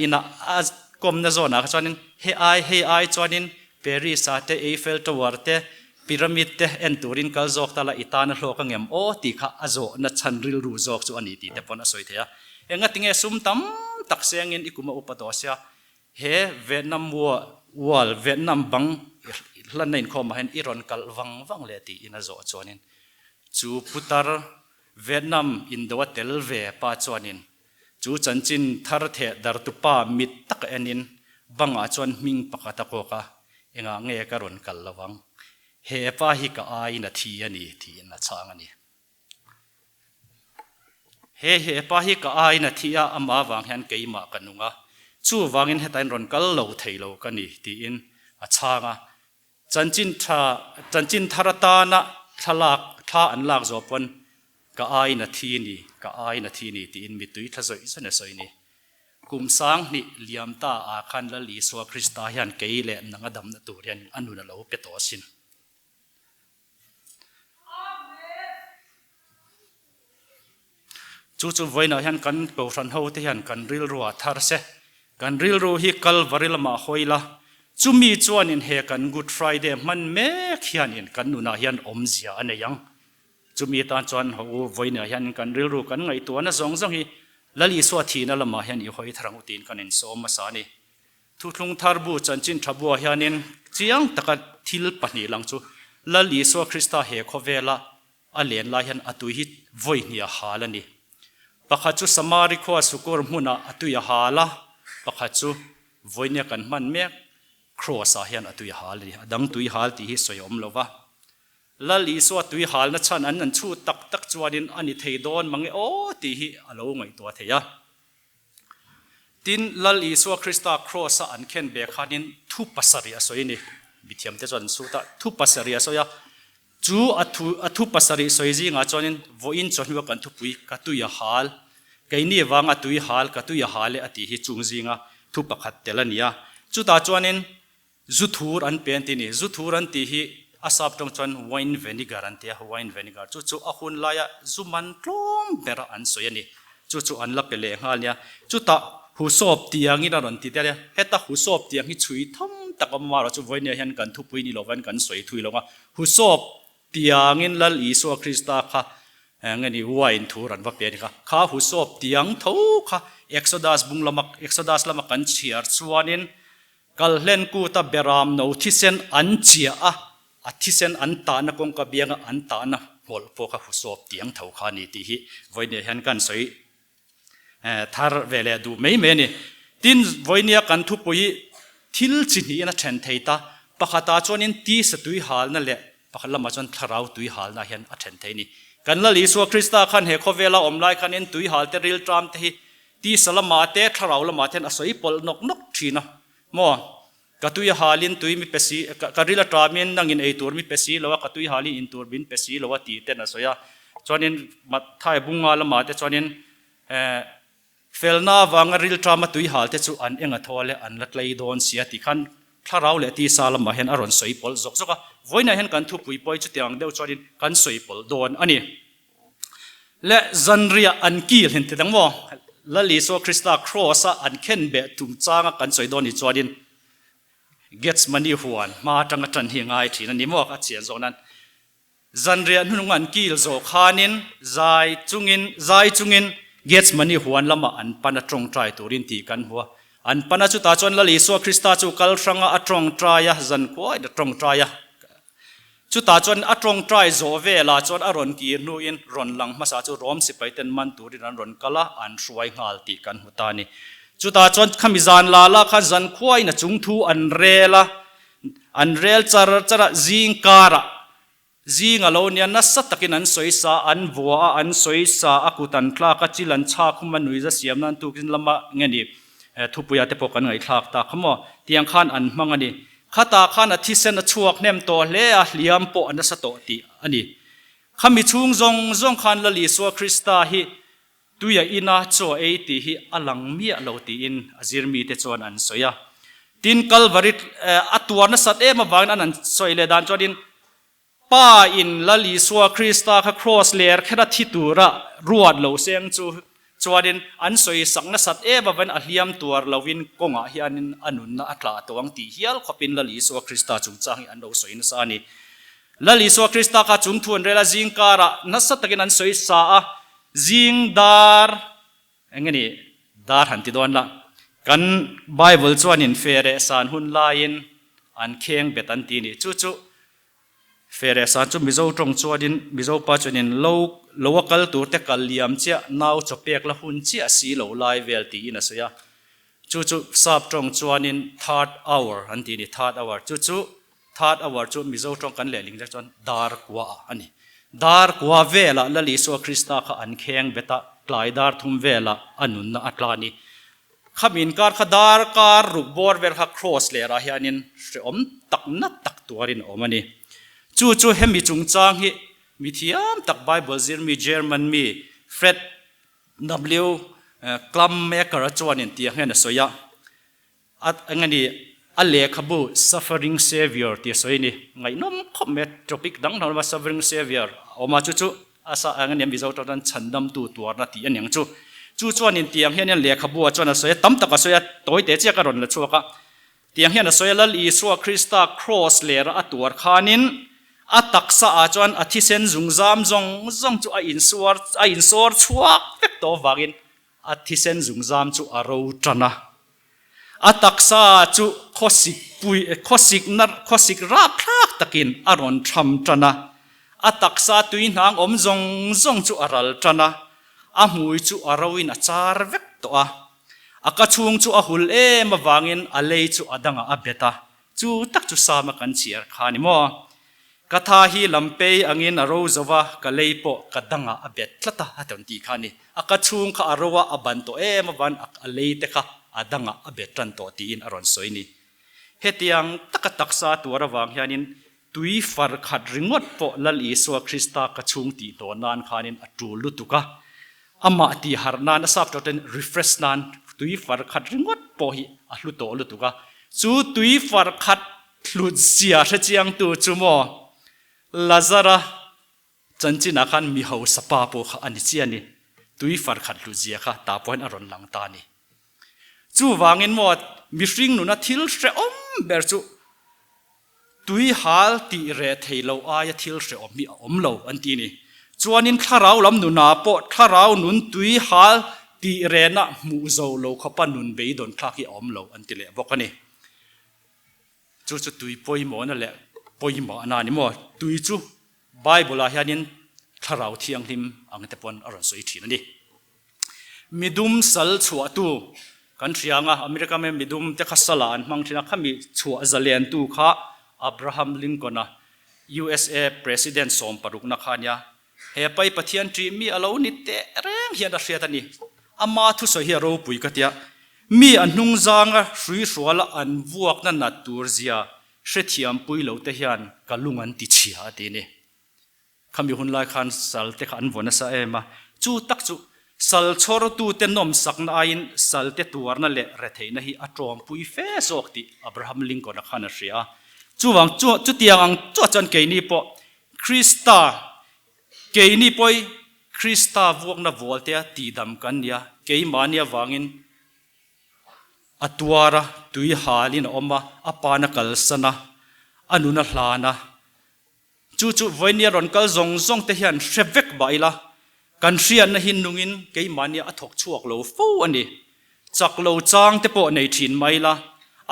inah a kawmna zawnah kha chuanin he ai, hei ai chuanin Paris ah te Eiffel Tower te Pyramid te en turin kal zawk ta la i tan a hlawk a ngem aw tih kha a zawhna chhan rilru zawk chu a ni tih te pawn a sawi thei a. Engatinge sum tam tak sengin i kum a upa tawh sia he Vietnam Wall, Vietnam bang hlanna inkhawmah hian i rawn kalh vang vang leh tiin a zawh chuanin chu putar Vietnam indo a tel ve pa chuanin Chu chanchin thar theh dartu pa mit tak enin bangah chuan hming pakhat a kawk a, engah nge ka rawn kal lo ang? He pa hi ka aiin a thi a ni, tiin a chhang a ni. He he pa hi ka aiin a thi a, amah vang hian keimah ka nung a, chuvangin hetain rawn kal lo thei lo ka ni, tiin a chhang a. Chanchin tha, chanchin thar atana thlalak, thla an lak zawh pawn ka aiin a thi ni, ka aiin a thi ni tiin mittui thla zawih zawih a sawi ni. Kum 2000 liam ta ah khan Lal Isua Krista hian kei leh nang a damna tur hian a nun a lo pe tawh asin. Chu chu vawiinah hian kan Kohhran ho te hian kan rilru ah thar se, kan rilru hi Kalvari lamah hawi la, chumi chuanin he kan Good Friday hman mek hianin kan nunah hian awmzia a nei ang. Chumi tan chuan ho u vawiinah hian kan rilru kan ngaihtuahna zawng zawng hi. Lal Isua thihna lamah hian i hawi thar ang u tiin kan insawm hmasa a ni. Thuthlung thar bu chanchin tha buah hianin chiang taka thil pahnih lang chu Lal Isua Krista he khawvela a len lai hian a tui hi vawi hnih a hal a ni. Pakhat chu Samari khua Sukor hmunah a tui a hal a, pakhat chu vawinia kan hman mek Kraws ah hian a tui a hal a ni. A dang tui hal tih hi sawi a awm lo va. Lal Isua tui halna chhan an an chhut tak tak chuanin a ni thei dawn mange aw tih hi a lo ngaihtuah thei a. Tin, Lal Isua Krista Kraws-a an khen ve khanin thu pasarih a sawi a ni. Mithiamte chuan an chhut a, thu pasarih a sawi a. Chu a thu a thu pasarih sawi zingah chuanin vawiin chawhnu kan thupui ka tui a hal, keini vanga tui hal ka tui a hal e a tih hi chung zinga thu pakhat tel a ni a. Chutah chuanin Zu thur an pe an ti ni. Zu thur an tih hi a sap tawng chuan wine vinegar an ti a, wine vinegar. Chu chu a hun laia zu man tlawm bera an sawi a ni. Chu chu an la pe leh nghal nia. Chutah husawp tiangin a rawn ti tel a, heta husawp tiang hi chhui tham tak a awm a, chu vawinia hian kan thupui ni lovin kan sawi thui lo a. Husawp tiangin Lal Isua Krista kha eng nge ni wine thur an va pe a ni kha. Kha husawp tiang tho kha Exodus bung lama Exodus lama kan chhiar chuanin Kalhlen kuta beram no thisen an chiah a, a thisen an tahna kawngka bianga an tahna hmawlh pawh kha husawp tiang tho kha a ni tih hi vawinia hian kan sawi thar ve leh duh mai mai a ni. Tin, vawinia kan thupui hi thil chi hnihin a then thei ta, pakhatah chuanin tisa tui halna leh pakhat lamah chuan thlarau tui halna hian a then thei a ni. Kan Lal Isua Krista khan he khawvela awm lai khanin tui hal te rilṭam te hi Tisa lamah te, thlarau lamah te hian a sawi pawlh nawk nawk thin a, maw? Ka tui a halin tui mi pe si, ka ril a tamin nangin ei tur mi pe si lo a, ka tui halin in tur min pe si lo a tih ten a sawi a. Chuanin Matthai bunga lamah te chuanin eh felna avanga ril tama tui hal te chu an eng a thaw le an la tlei dawn si a tih khan thlarau leh tisa lamah hian a rawn sawi pawlh zawk zawk a. Vawiinah hian kan thupui pawh hi chutiang deuh chuanin kan sawi pawlh dawn a ni. Leh zanriah an kil hin ti dang maw? Lal Isua Krista Kraws-a an khenbeh chungchanga kan sawi dawn ni chuanin Gethsemane huan hma atanga tan hi a ngai thin a ni maw? A chian zawk nan zanriah hnunung an kil zawh khanin zai chungin zai chungin Gethsemane huan lamah an pan a tawngtai turin tih kan hmu a. An pan a chutah chuan Lal Isua Krista chu kal hranga a tawngtai a, zankhuain a tawngtai a. Chutah chuan a tawngtai zawh velah chuan a rawn kir hnuin rawn lang hmasa chu Rom sipaiten man turin an rawn kal a, an hruai nghal tih kan hmu ta a ni. Chutah chuan khami zan la la khan zankhuain a chung thu an rel a, an rel char char a, zing karah zing a lo nia nasa takin an sawi sa, an vua a, an sawi sa a, kut an tlak a, chil an chhak hum a, nuiza siam nan tukin lama nge ni thupuia te pawh kan ngaihthlak ta kha maw, tiang khan an hmang a ni. Khatah khan a thisen a chhuak hnem tawh hle a, hliam pawh a nasa tawh tih a ni. Khami chhung zawng zawng khan Lal Isua Krista hi tuia ina chaw ei tih hi a lang miah lo tiin a zirmite chuan an sawi a. Tin, Kalvari a tuar nasat em avangin an an sawi leh dan chuanin Pa in Lal Isua Krista kha kraws ler kher a thi tura ruat lo seng chu chuanin an sawi sak nasat em avangin a hliam tuar lovin kawngah hianin a nunna a tla tawh ang tih hial khawpin Lal Isua Krista chungchang hi an lo sawi nasa a ni. Lal Isua Krista kha chung thu an rel a, zing karah nasa takin an sawi sa a, zing dar eng nge ni dar han ti dawn la, kan Bible chuanin fe reh san hun laiin an kheng bet an ti ni. Chu chu Fere san chu Mizo tawng chuanin Mizo pa chuanin lo lo a kal tur te kal liam chiah nau chaw pek la hun chiah si lo lai vel tiin a sawi a. Chu chu sap tawng chuanin third hour an ti a ni, third hour. Chu chu third hour chu Mizo tawng kan lehling zet chuan dar kua ah a ni. Dar kua velah Lal Isua Krista kha an kheng bet a, tlai dar thum velah a nunna a tla a ni. Khami inkar kha dar kar ruk bawr vel kha cross lerah hianin hrehawm tak na tak tuarin a awm a ni. Chu chu hemi chungchang hi mi thiam tak Bible zir mi German mi Fred W. Klummaker-a chuanin tiang hian a sawi a, a eng a ni a lehkhabu Suffering Saviour tih a sawi a ni. Ngaihnawm khawp mai a topic dang dang lama Suffering Saviour a awm a, chu chu A sa ang ania Mizo tawng chuan chhandamtu tuarna tih a ni ang chu. Chu chuanin tiang hian lehkhabu ah chuan a sawi a, tam tak a sawi a, tawi teh chiah ka rawn la chhuak a. Tiang hian a sawi a, Lal Isua Krista kraws lera a tuar khanin a taksa ah chuan a thisen zungzam zawng zawng chu a insuar a insawr chhuak vek tawh avangin. A thisen zungzam chu a ro tan a. A taksa chu khawsik pui, khawsik na, khawsik rapthlak takin a rawn tham tan a. A taksa tui hnang awm zawng zawng chu a ral tan a. A hmui chu a roin a char vek tawh a. A ka chhung chu a hul em avangin a lei chu a dangah a bet a. Chu tak chu Sama kan chhiar kha ni maw? Ka tha hi lampei angin a ro zo va, ka lei pawh ka dangah a bet tlat a, a tawn tih kha a ni. A ka chhung kha a ro a, a ban tawh em avan a lei te kha a dangah a bet tan tawh tiin a rawn sawi ni. Hetiang taka taksa tuar avang hianin tui far khat ringawt pawh Lal Isua Krista ka chhung tih hnawh nan khanin a tul lutuk a, Amah tih harh nan a sap tawh ten refresh nan tui far khat ringawt pawh hi a hlu tawh lutuk a, chu tui far khat hlut zia hre chiang tu chu maw Lazara chanchin ah khan mi hausa pa pawh kha a ni chiah a ni, tui far khat hlut zia kha tah pawh hian a rawn lang ta a ni. Chuvangin maw mihring nuna thil hrehawm ber chu Tui hal tih reh thei lo aia thil hrehawm hi a awm lo an ti ni. Chuanin thlarau lam nunah pawh thlarau nun tui hal tih rehna hmuh zo lo khawpa nun beidawn thlak hi a awm lo an ti leh bawk a ni. Chu chu tui pawimawhna leh pawimawhna a ni maw? Tui chu Bible-ah hianin thlarau thianghlim ang te pawn a rawn sawi thin a ni. Midum sal chhuahtu kan hria ang a, America me midum te kha salah an hmang thin a, khami chhuah zaliantu kha Abraham Lincoln-a USA President sawmparukna kha a nia. He pai Pathian ṭih mi a lo ni teh reng hian a hriat a ni. Ama thusawi hi a ropui ka tia. Mi a hnung zanga hruihruala an vuakna nat tur zia hrethiampui lo te hian ka lung an ti chhia a ti ni. Khami hun lai khan sal te kha an vaw nasa em a, chu tak chu sal chhawrtute nawmsakna aiin salte tuarna leh retheihna hi a tawmpui fe zawk tih Abraham Lincoln-a khan a hria a. Chuvang chu chutiang ang chuah chuan keini pawh Krista, keini pawh Krista vuakna vualtea tihdam kan ni a, keimahni avangin a tuar a, tui halin a awm a, a pan a kalsan a, a nun a hlan a. Chu chu vawinia rawn kal zawng zawng te hian hre vek bah ila, kan hriatna hi nungin keimahnia a thawk chhuak lo fo a ni. Chak lo chang te pawh nei thin mai ila,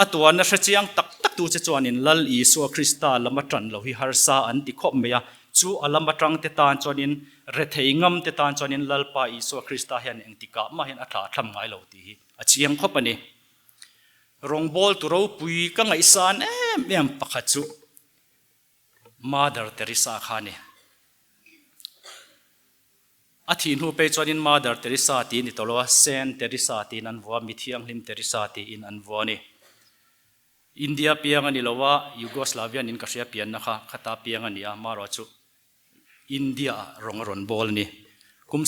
a tuarna hre chiang tak tak tu che chuanin Lal Isua Krista lam atang lo hi harsa an ti khawp mai a, chu a lam atang te tan chuanin rethei ngam te tan chuanin Lalpa Isua Krista hian engtikah mah hian a tla thlam ngai lo tih hi a chiang khawp a ni. Rawngbawltu ropui ka ngaihsan em em pakhat chu Mother Teresa kha a ni. A thih hnu pei chuanin Mother Teresa tiin i tawlh a, Saint Teresa tiin an vua, Mi Thianghlim Teresa tiin an vua a ni. India piang a ni lo a, Yugoslavian in ka hria pianna kha, khata piang a ni a, marawh chu India ah rawng a rawn bawl a ni. Kum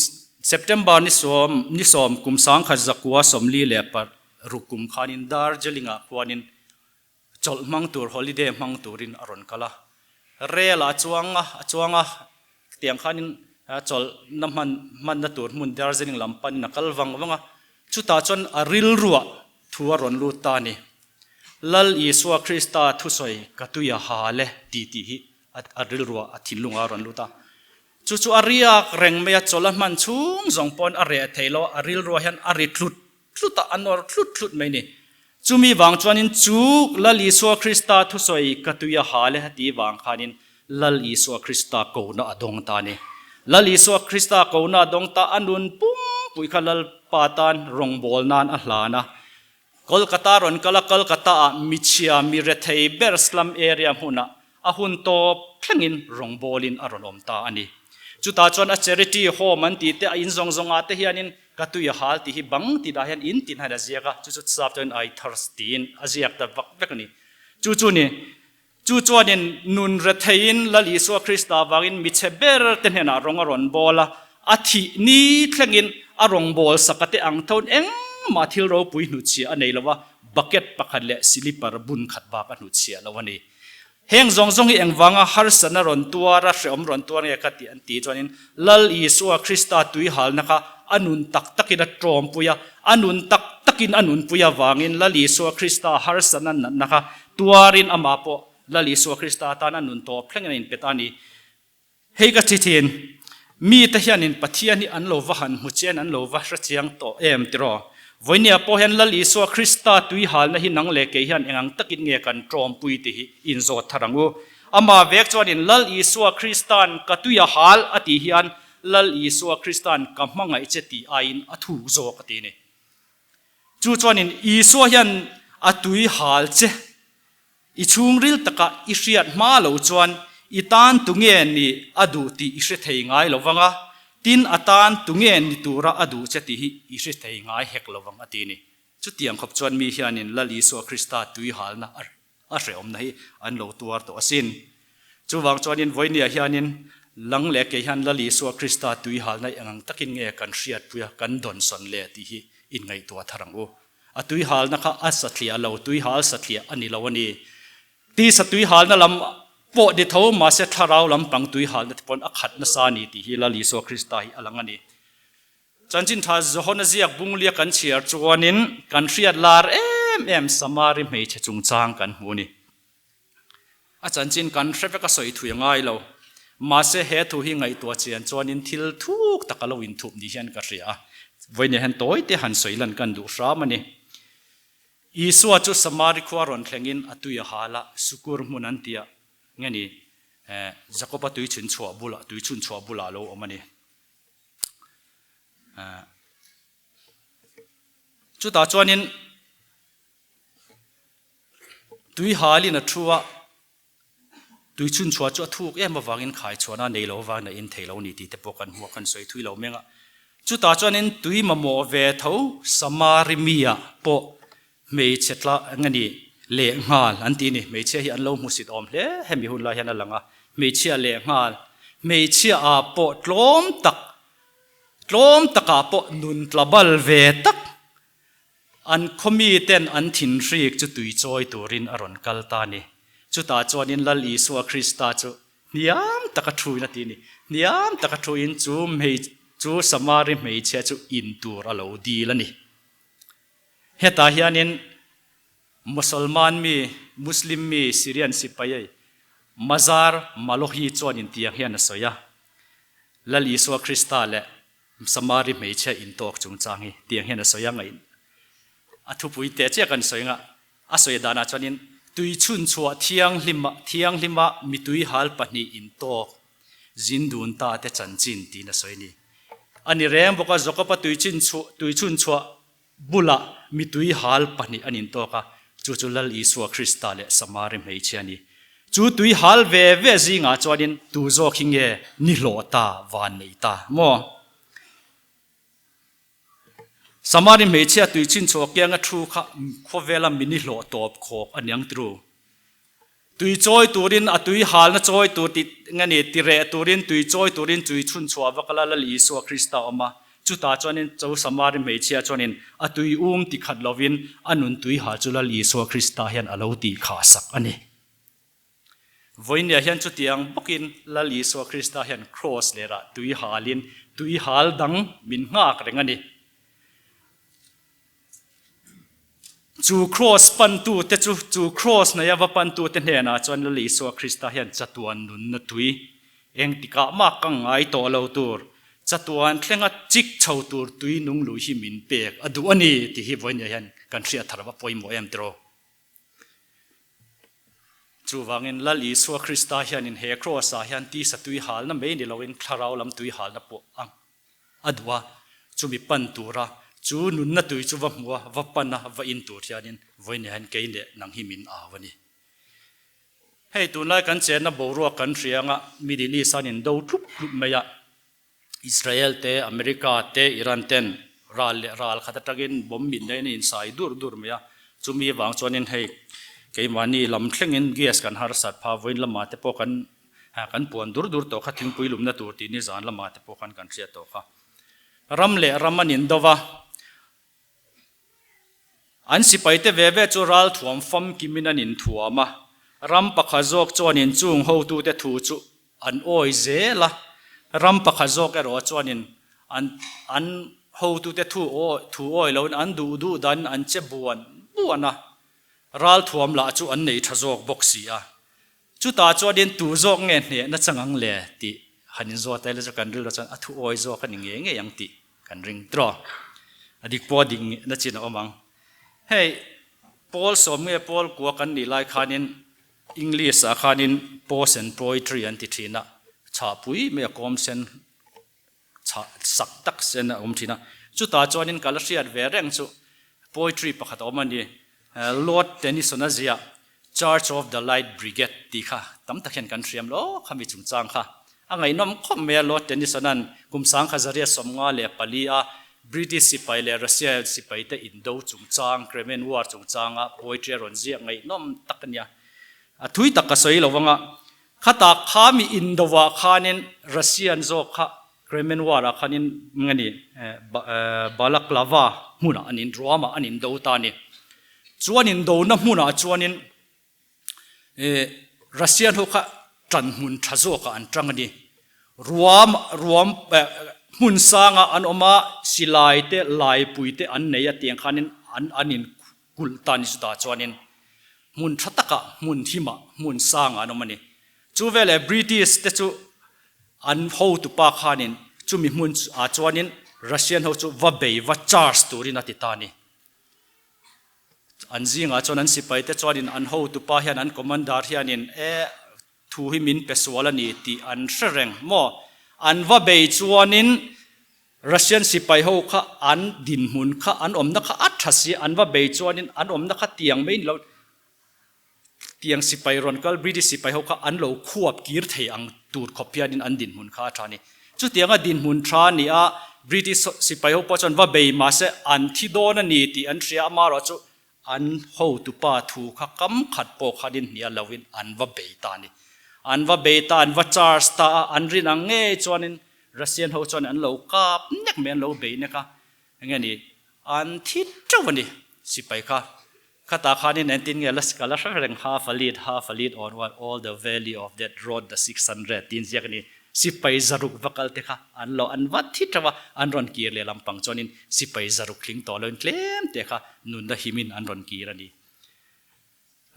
September ni sawm ni sawm kum sangkhat zakua 46 kum khanin Darjeeling ah khuanin Chawlh hmang tur, holiday hmang turin a rawn kal a. Rel a chuang a, a chuang a, tiang khanin chawlhna hman hmanna tur hmun Darjeeling lam panin a kal vang vang a. Chutah chuan a rilruah thu a rawn lut ta a ni. Lal Isua Krista thusawi ka tui a hal e tih tih hi a rilruah a thinlungah a rawn lut a. Chu chu a riak reng mai a, chawlh a hman chhung zawng pawn a reh thei lo a, a rilruah hian a ri tlut tlut a, a nawr tlut tlut mai a ni. Chumi vang chuanin chu Lal Isua Krista thusawi ka tui a hal e a tih vang khanin Lal Isua Krista kona a dawng ta a ni. Lal Isua Krista kona a dawng ta, a nun pumpui kha Lalpa tan rawngbâwl nan a hlan a. Kolkata rawn kal a, Kolkata ah michhia mi rethei ber slum area hmunah a hun tawp thlengin rawngbâwlin a rawn awm ta a ni. Chutah chuan a charity home an tih te, a in zawng zawngah te hianin Ka tui a hal tih hi bang tih dah hian in tin hian a ziak a, chu chu sap chuan I thirst tiin a ziak ta vak vek a ni. Chu chu ni, chu chuanin nun retheiin Lal Isua Krista avangin michhe ber te hnenah rawng a rawn bawl a, a thih ni thlengin a rawn bawl sak a te ang tho in engmah thil ropui hnuchhiah a nei lo a, bucket pakhat leh silipar bun khat bak a hnuchhiah lo a ni. Heng zawng zawng hi engvanga harsatna rawn tuar a, hrehawm rawn tuar nge ka tih an tih chuanin Lal Isua Krista tuihalna kha a nun tak takin a tawmpui a, a nun tak takin a nunpui avangin Lal Isua Krista harsatna natna kha tuarin amah pawh Lal Isua Krista atan a nun tawp thlengin a inpet a ni. Hei ka thi thin. Mite hianin Pathian hi an lo va han hmu chian, an lo va hre chiang tawh em tiraw? Vawinia pawh hian Lal Isua Krista tui halna hi nang leh kei hian engang takin nge kan tawmpui tih hi inzawt thar ang u. Amah vek chuanin Lal Isua Krista'n ka tui a hal a tih hian Lal Isua Krista'n ka hmangaih che tih aiin a thuk zawk a ti a ni. Chu chuanin Isua hian a tui hal che I chhungril taka i hriat hma lo chuan i tan tunge ni a duh tih i hre thei ngai lo vang a, tin a tan tunge ni tura a duh che tih hi i hre thei ngai hek lo vang a ti ni. Chutiang khawp chuan mi hianin Lal Isua Krista tuihalna a hrehawmna hi an lo tuar tawh asin. Chuvang chuanin vawinia hianin lang leh kei hian Lal Isua Krista tuihalna i engang takin nge kan hriatpui a, kan dawnsawn le tih hi inngaihtuah thar ang u. A tuihalna kha a satliah lo, tuihal satliah a ni lo a ni. Tisa tuihalna lam pawh ni tho mahse thlarau lampang tuihalna te pawn a khat nasa a ni tih hi Lal Isua Krista hi a lang a ni. Chanchin tha Johana ziak bunglia kan chhiar chuanin kan hriat lar em em Samari hmeichhe chungchang kan hmu a ni. A chanchin kan hre vek a sawi thui a ngai lo. Mahse he thu hi ngaihtuah chian chuanin thil thuk tak a lo inthup ni hian ka hria a. Vawiin hian tawi te han sawi lan kan duh hram a ni. Isua chu Samari khua rawn thlengin a tui a hal a, Sukur hmun an tia nge ni, Jakoba tui chhun chhuah bulah, tui chhun chhuah bulah a lo awm a ni. Chutah chuanin Tui halin a thu a, tui chhunchhuah chu a thuk em avangin khaichhuahna nei lo avangin a in thei lo ni tih te pawh kan hmu a, kan sawi thui lo meng a. Chutah chuanin tui mamawh ve tho Samari mi-ah pawh hmeichhe tla eng a ni lehnghal an tih a ni. Hmeichhia hi an lo hmusit awm hle hemi hun lai hian a lang a, hmeichhia lehnghal, hmeichhia ah pawh tlawm tak, tlawm takah pawh nun tla bal ve tak An khaw miten an thinhrik chu tui chawi turin a rawn kal ta a ni. Chutah chuanin Lal Isua Krista chu hniam taka thuin a ti a ni. Hniam taka thuin chu hmei chu Samari hmeichhia chu in tur a lo dil a ni. Hetah hianin Mosolman mi, Muslim mi, Syrian sipai Mazar Malohi chuanin tiang hian a sawi a, Lal Isua Krista leh Samari hmeichhia intawk chungchang hi tiang hian a sawi a ngaih a thupui teh chiah kan sawi anga a sawi danah chuanin tui chhunchhuah thianghlima thianghlima mitui hal pahnih intawk zin dun ta te chanchin tiin a sawi a ni. A ni reng bawk a Jakob-a tui chinchhuah tui chhunchhuah bulah mitui hal pahnih an intawk a, chu chu Lal Isua Krista leh Samari hmeichhia a ni. Chu tui hal ve ve zingah chuanin tu zawk hi nge ni hlawh ta, van nei ta maw? Samari hmeichhia tui chinchhuah kianga thu kha khawvela mi ni hlawh tawp khawk a niang tru. Tui chawi turin a tui halna chawi tur tih nge ni, ti reh turin tui chawi turin chui chhun chhuah vak a la Lal Isua Krista a awm a. Chutah chuanin cho Samari hmeichhia chuanin a tui um ti khat lovin a nun tui hal chu Lal Isua Krista hian a lo tih khah sak a ni. Vawinia hian chutiang bawkin Lal Isua Krista hian kraws lerah tui halin tui hal dang min nghak reng a ni. Chu kraws pantute chu, chu kraws hnaia va pantute hnenah chuan Lal Isua Krista hian chatuan nunna tui, engtikah mah ka ngai tawh lo tur, chatuan thlenga chik chho tur tui nung lui hi min pek a duh a ni tih hi vawinia hian kan hriat thar va pawimawh em tiraw? Chuvangin Lal Isua Krista hianin he kraws-ah hian tisa tui halna mai ni loin thlarau lam tui halna pawh a A duh a, chumi pan tura chu nunna tui chu va hmu a, va pan a, va in tur hianin vawiin hian kei leh nang hi min au a ni. Hei tunlai kan chenna boruak kan hria anga Middle East an indo tlup tlup mai a, Israel te, America te, Iran ten ral leh ral khat atangin bomb min neiin an insai dur dur mai a, chumi vang chuanin hei keimahni lam thlengin gas kan harsat phah vawiin lamah te pawh kan Ha kan puan dur dur tawh kha thingpui lumna tur tih nizan lamah te pawh khan kan hriat tawh kha. Ram leh ram an indo va, an sipaite ve ve chu ralthuam famkimin an inthuam a, ram pakhat zawk chuanin chung hotute thu chu an awi zel a, ram pakhat zawk erawh chuanin an an hotute thu awi thu awi loin an duh duh danin an che buan buan a, ralthuam lah chu an nei tha zawk bawk si a. Chutah chuanin tu zawk nge hnehna chang ang le tih Han in zawt aila chu kan rilru chuan a thu awi zawk a ni ngei ngei ang tih kan ring tawh. A dik pawh a dik na chin a awm ang. Hei Pawl sawm nge Pawl kua kan nih lai khanin English ah khanin Prose and Poetry an ti thin a, chhahpui mai a kawm sen chhah sak tak sen a awm thin a. Chutah chuanin ka la hriat ve reng chu poetry pakhat a awm a ni. Lord Tennyson a ziah Church of the Light Brigade tih kha tam tak hian kan hriam lo khami chungchang kha a ngaihnawm khawp mai a. Lord Tennyson-a'n kum sangkhat zariat 54 a British sipai leh Russia sipaite indo chungchang, Crimean War chungchanga poetry a rawn ziah ngaihnawm tak a nia. A thui tak ka sawi lo vang a, khatah khami indoah khanin Russian zawk kha Crimean War ah khanin nge ni Balaklava hmunah an in ruamah an indo ta a ni. Chuan indona hmunah chuanin Russian ho kha tan hmun tha zawkah an tang a ni. Ruam ruam hmun sangah an awm a, silai te laipui te an nei a tiang khanin an an in kulh ta a ni chutah chuanin hmun tha takah hmun himah hmun sangah an awm a ni. Chu veleh British te chu an hotupa khanin chumi hmun ah chuanin Russian ho chu va bei va charge turin a ti ta a ni. An zingah chuan an sipai te chuanin an hotupa hian an commander hianin e thu hi min pe sual a ni tih an hre reng maw? An va bei chuanin Russian sipai ho kha an dinhmun kha an awmna kha a tha si, an va bei chuanin an awmna kha tiang mai ni lo tiang sipai rawn kal British sipai ho kha an lo khuap kir thei ang tur khawp hianin an dinhmun kha a tha a ni. Chutianga dinhmun tha a ni a, British sipai ho pawh chuan va bei mahse an thi dawn a ni tih an hria, amaherawh chu an hotupa thu kha kam khat pawh khanin hnial loin an va bei ta a ni. An va bei ta, an va charge ta a, an rin ang ngei chuanin Russian ho chuan an lo kap nek mai, an lo bei nek a, enge ni an thi teuh a ni sipai kha. Khatah khanin entin nge la ka la hre reng half a lead half a lead on one all the valley of that road the 600 tiin ziak a ni. Sipai zaruk va kal te kha an lo an vat thi teuh a, an rawn kir leh lampang chuanin sipai zaruk tling tawh loin tlem te kha nunna himin an rawn kir a ni.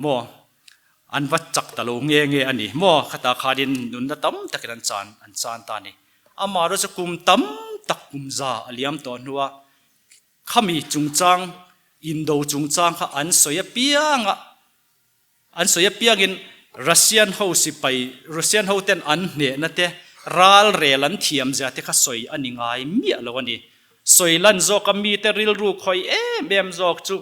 Maw? An va chak ta lo nge nge a ni maw? Khatah khanin nunna tam takin an chan an chan ta a ni. Amaherawhchu chu kum tam tak kum za a liam tawh hnua Khami chungchang, indo chungchang kha an sawi apianga, an sawi apiangin Russian ho sipai, Russian ho ten an hnehna te, ral rel an thiam zia te kha sawi a ni ngai miah lo a ni. Sawi lan zawka mite rilru khawi em em zawk chu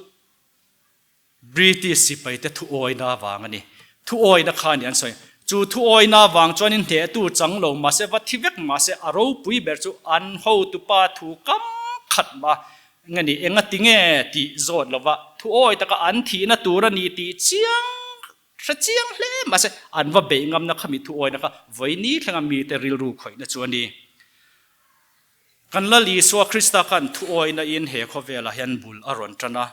British sipaite thuawina avang a ni. Thuawina kha a ni an sawi. Chu thuawina avang chuanin hnehtu chang lo mahse va thi vek mahse a ropui ber chu an hotupa thu kam khat mah nge ni enga ti nge tih zawt lova thuawi taka an thihna tur a ni tih chiang hre chiang hle mahse an va beih ngamna khami thuawina kha vawi thlenga mite rilru khawihna chu a ni. Kan Lal Isua Krista khan thuawina in he khawvelah hian bul a rawn tan a,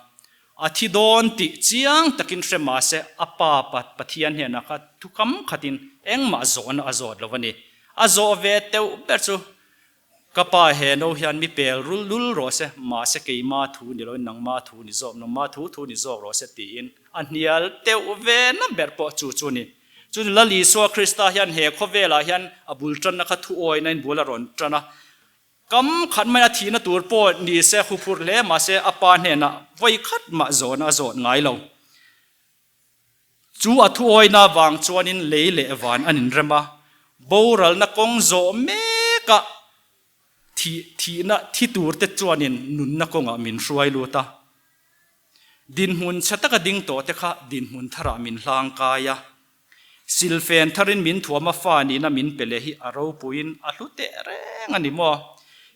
a thi dawn tih chiang takin hre mah se a Pa Pathian hnenah kha thu kam khatin engmah zawhna a zawt lo a ni. A zawh ve teuh ber chu, Ka Pa he no hian mi pel rul lul rawh se, mahse keima thu ni loin nangma thu ni zawk, nangma thu thu ni zawk rawh se tiin a hnial teuh ve na ber pawh chu chu a ni. Chu Lal Isua Krista hian he khawvelah hian a bul tanna kha thuawina in bul a rawn tan a. Kam khat mai a thihna tur pawh ni se huphurh hle mahse a pa hnenah vawi khat mah zawhna a zawt ngai lo. Chu a thuawina vang chuanin lei leh van an inrem a, boralna kawng zawh mekah thih thihna thi turte chuanin nunna kawngah min hruai lut a. Dinhmun chhe taka ding tawh te kha dinhmun tharah min hlang kai a, silfen tharin min thuam a fa nihna min pe leh hi a ropuiin a hlu teh reng a ni maw?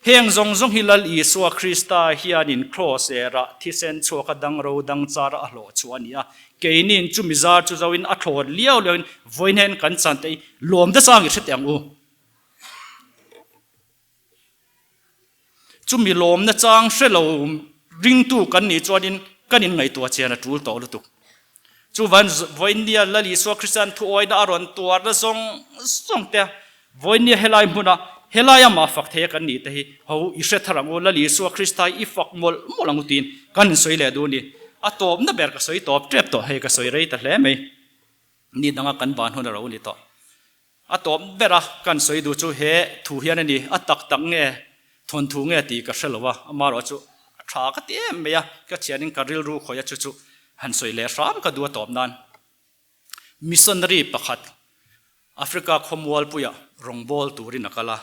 Heng zawng zawng hi Lal Isua Krista hianin kraws erah thisen chhuaka dang ro dang chara a hlawh chhuah a ni a, keiniin chumi zar chu zoin a thlawt liau liauin vawiin kan chan te hi lawm te chang i hre teh ang u. Chumi lawmna chang hre lo ringtu kan nih chuanin kan inngaihtuah chian a tul tawh lutuk. Chuvan vawinia Lal Isua Kristian thuawina a rawn tuarna zawng zawng te, vawinia helai hmuna helai amah fak thei a kan nih te hi ho i hre thar ang u, Lal Isua Krista hi i fak mawlh mawlh ang u tiin kan insawi leh duh a ni. A tawpna ber ka sawi tawp tep tawh, hei ka sawi rei ta hle mai. Ni danga kan van hun a ro ni tawh. A tawp bera kan sawi duh chu he thu hian a ni, a tak tak nge thawnthu nge tih ka hre lo a, amaherawhchu a tha ka ti em mai a, ka thianin ka rilru khawih a chu chu han sawi leh hram ka duh a tawp nan. Missionary pakhat Africa khawmualpuiah rawngbâwl turin a kal a.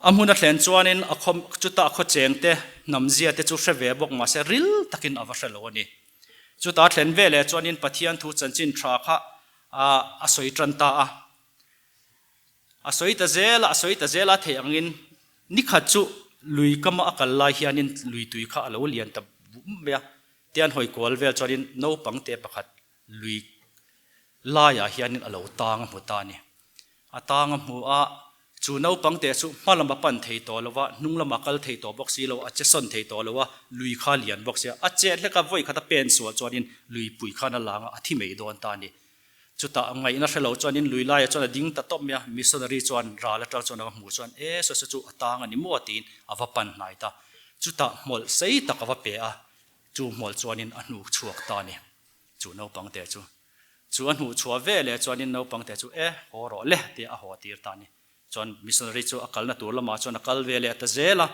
A hmun a thlen chuanin a khaw chuta a khaw chengte hnamzia te chu hre ve bawk mahse ril takin a va hre lo a ni. Chuta a thlen ve leh chuanin Pathian thu chanchin tha kha a sawi tan ta a. A sawi ta zel a, a sawi ta zel a, a theih angin nikhat chu lui kama a kal lai hianin lui tui kha a lo lian ta bum mai a. Tian hawi kual vel chuanin naupang te pakhat lui laiah hianin a lo tang a hmu ta a ni. A tang a hmu a, chu naupang teh chu hma lama pan thei tawh lo va, hnung lama kal thei tawh bawk si lo, a che sawn thei tawh lo a, lui kha lian bawk sia. A chet hlek a, vawi khata pen sual chuanin lui pui khan a lang a, a thi mai dawn ta a ni. Chutah ngaihna hre lo chuanin lui laiah chuan a ding ta tawp mai a, missionary chuan ral atang chuan a va hmuh chuan, E, saw saw chu a tang a ni maw? tiin a va pan hnai ta. Chutah hmawlh sei tak a va pe a, chu hmawlh chuanin a hnuk chhuak ta a ni. Chu naupang te chu chu a hnuh chhuah ve leh chuanin naupang te chu e haw rawh le tia a haw tir ta a ni. Chuan missionary chu a kalna tur lamah chuan a kal ve leh ta zel a.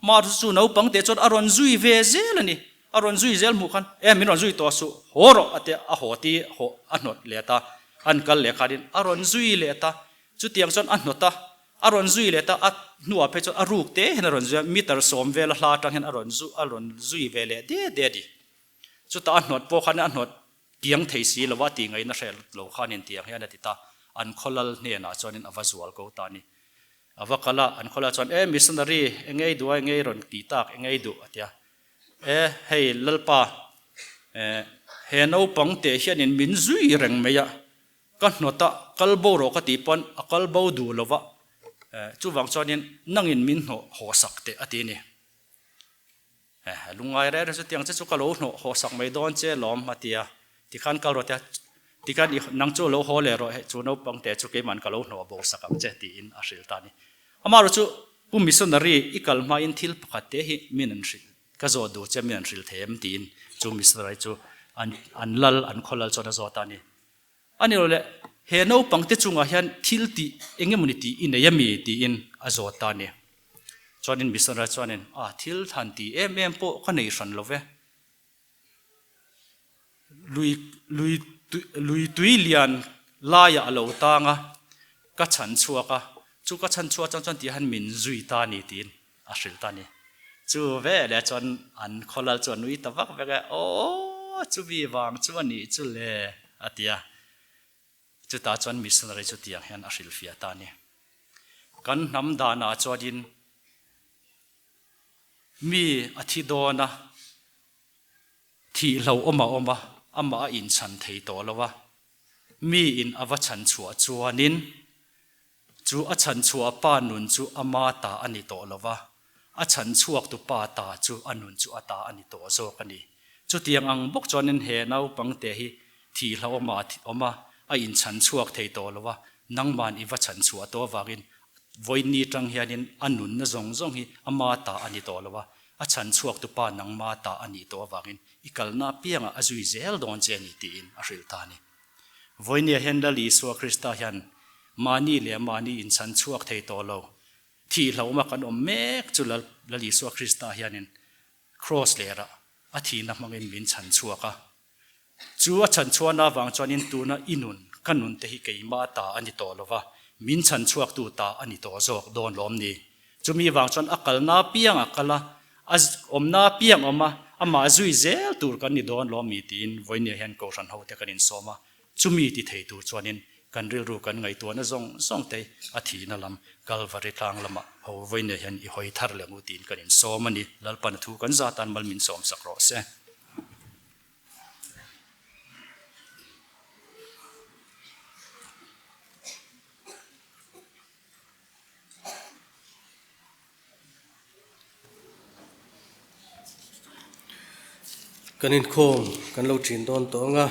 Mah chu naupang te chuan a rawn zui ve zel a ni. A rawn zui zel hmuh khan e min rawn zui tawh suh haw rawh a tia a haw ti haw a hnawt leh ta. An kal leh khanin a rawn zui leh ta. Chutiang chuan a hnawt a, a rawn zui leh ta a hnuah phei chuan a ruk te hian a rawn zui a, meter sawm vel a hla atang hian a rawn zu a rawn zui ve leh de de a ni. Chutah a hnawt pawh khan a hnawt kiang thei si lo a, tih ngaihna hre lo khanin tiang hian a ti ta. An khawlal hnenah chuanin a va zual ko ta a ni. A va kal a, an khawlal chuan, E missionary, eng ei duh a, eng ei rawn tih tak, eng ei duh? a ti a. E hei Lalpa, he naupang teh hianin min zui reng mai a, ka hnawt a, kal bo rawh ka tih pawn a kal bo duh lo va, chuvang chuanin nangin min hnawh haw sak teh a ti a ni. Lungngai reng reng chu tiang che chu ka lo hnawh haw sak mai dawn che lawm a ti a, tikhan kal rawh tia, tikhan i nang chu lo haw leh rawh he chu naupang te chu keiman ka lo hnawh bo sak ang che tiin a hrilh ta a ni. Amaherawh chu Pu Missionary i kal hmain thil pakhat te hi min an hrilh, ka zawt duh che min an hrilh thei em tiin chu Missionary chu an an lal an khaw lal chuan a zawt a ni. A ni lo le, he naupang te chungah hian thil tih eng emawni tih i nei ami tiin a zawt ta a ni. Chuanin missionary chuanin, A, thil than tih em em pawh ka nei hran lo ve. Lui, lui, lui tui lian laiah a lo tang a, ka chhan chhuak a, chu ka chhan chhuak chuan chuan tih hian min zui ta a ni tiin a hrilh ta a ni. Chu veleh chuan an khawlal chu a nui ta vak vek e, Aw, chumi vang chu a nih chu le, a ti a. Chutah chuan missionary chu tiang hian a hrilhfiah ta a ni. Kan hnam danah chuanin mi a thi dawn a, thih hlo awm a awm a, amah a inchhan thei tawh lo a, mi in a va chhan chhuah chuanin Chu a chhanchhuah pa nun chu ama ta a ni tawh lo va, a chhanchhuaktu pa ta chu a nun chu a ta a ni tawh zawk a ni. Chutiang ang bawk chuanin he naupangte hi thih hlauhawma awm a, a inchhanchhuak thei tawh lo va, nangman i va chhanchhuah tawh avangin vawiin tang hianin a nunna zawng zawng hi ama ta a ni tawh lo va, a chhanchhuaktu pa nangma ta a nih tawh avangin i kalna apiangah a zui zel dawn che a ni tiin a hrilh ta a ni. Vawinia hian Lal Isua Krista hian mahni leh mahni inchhan chhuak thei tawh lo, thih hlauhma kan awm mek chu Lal Lal Isua Krista hianin Kraws lerah a thihna hmangin min chhan chhuak a. Chu a chhan chhuahna avang chuanin tuna i nun, ka nun te hi keimah ta a ni tawh lo va, min chhan chhuaktu ta a ni tawh zawk dawn lawm ni? Chumi vang chuan a kalna apiang a kal a, a awmna apiang awm a, amah zui zel tur kan ni dawn lawm mi tiin vawinia hian Kohhran hote kan insawm a, chumi ti thei tur chuanin kan rilru kan ngaihtuahna zawng zawng te a thihna lam Kalvari tlang lamah ho vawinia hian i hawi thar leh ngu tiin kan insawm a ni. Lalpan a thu kan zatan mal min sawm sak rawh se. Kan inkhawm kan lo thin dawn tawh ang a,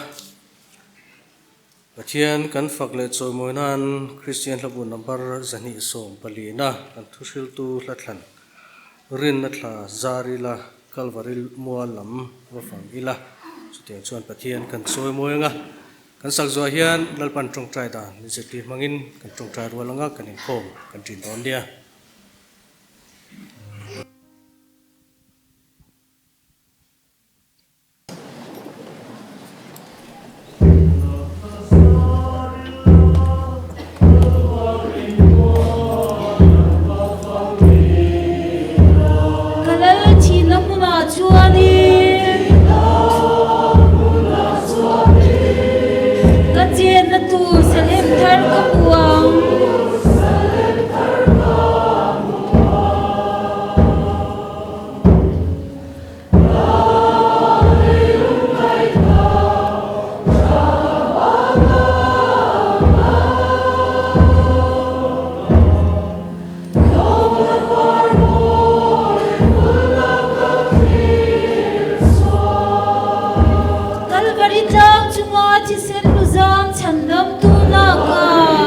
Pathian kan fak leh chawimawi nan Kristian hlabu number 224-na kan thuhriltu hlathlan rinna thla zar ila Kalvari mual lam va fang ila chutiang chuan Pathian kan chawimawi ang a. Kan sak zuah hian Lalpan tawngtai dan min zirtir hmangin kan tawngtai rual anga kan inkhawm kan ṭin dawn nia. Ka lal thihna hmunah chuanin ka chenna tur Salem thar ka hmu ang. Kalvari tlang chunga thisen luzam chhandamtu nakah.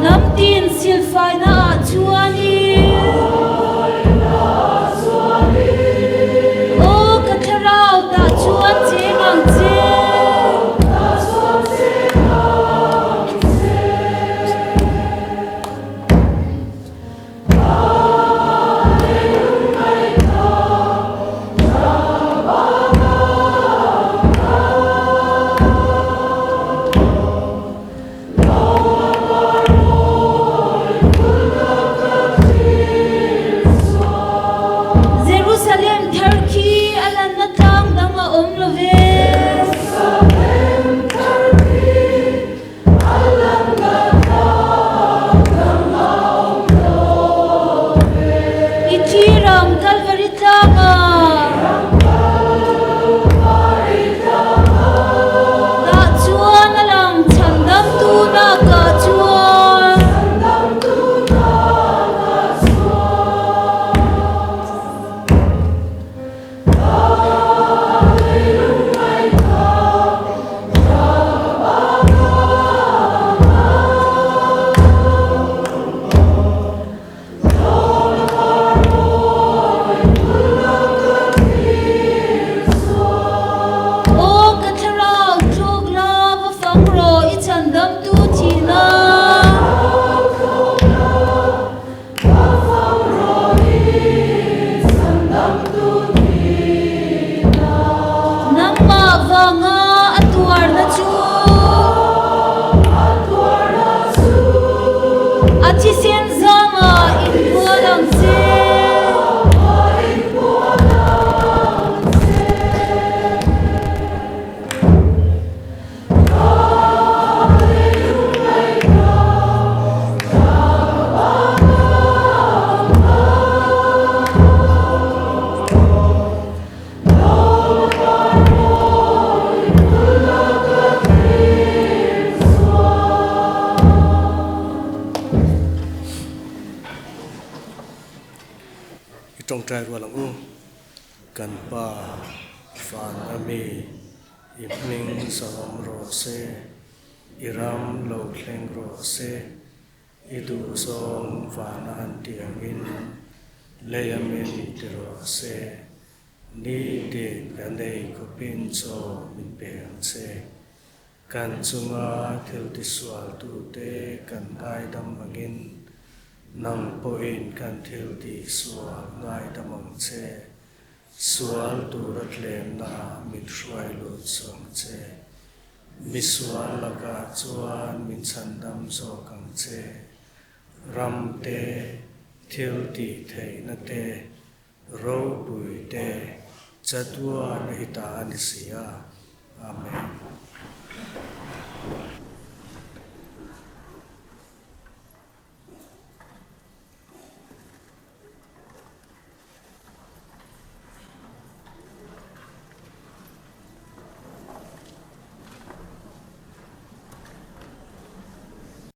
Lam tin silfaina ah chuanin Aw ka thlarau tah chuan cheng ang che. Jerusalem thar khi a lanna tlang dang a awm lo ve. I thlir ang Kalvari tlangah. Tah chuan a lang chhandamtu nakah chuan. Aw ka thlarau tluk la va fang rawh i chhandamtu thihna. Nangmah vanga a tuarna chu a thisen zangah inbual ang che. I tawngtai rual ang u, kan Pa van ami. I hming zawm rawh se, i ram lo thleng rawh se, i duh zawng vana an tih angin lei a min ti rawh se, nitin kan ei khawpin chaw min pe ang che. Kan chunga thil tisualtute kan ngaidam angin nang pawhin kan thil tihsual ngaidam ang che. Sual tura tlemnaah min hruai lut suang che. Mi sual lakah chuan min chhandam zawk ang che. Ram te, thil tih theihna te, ropui te, chatuan i ta a ni si a. Amen.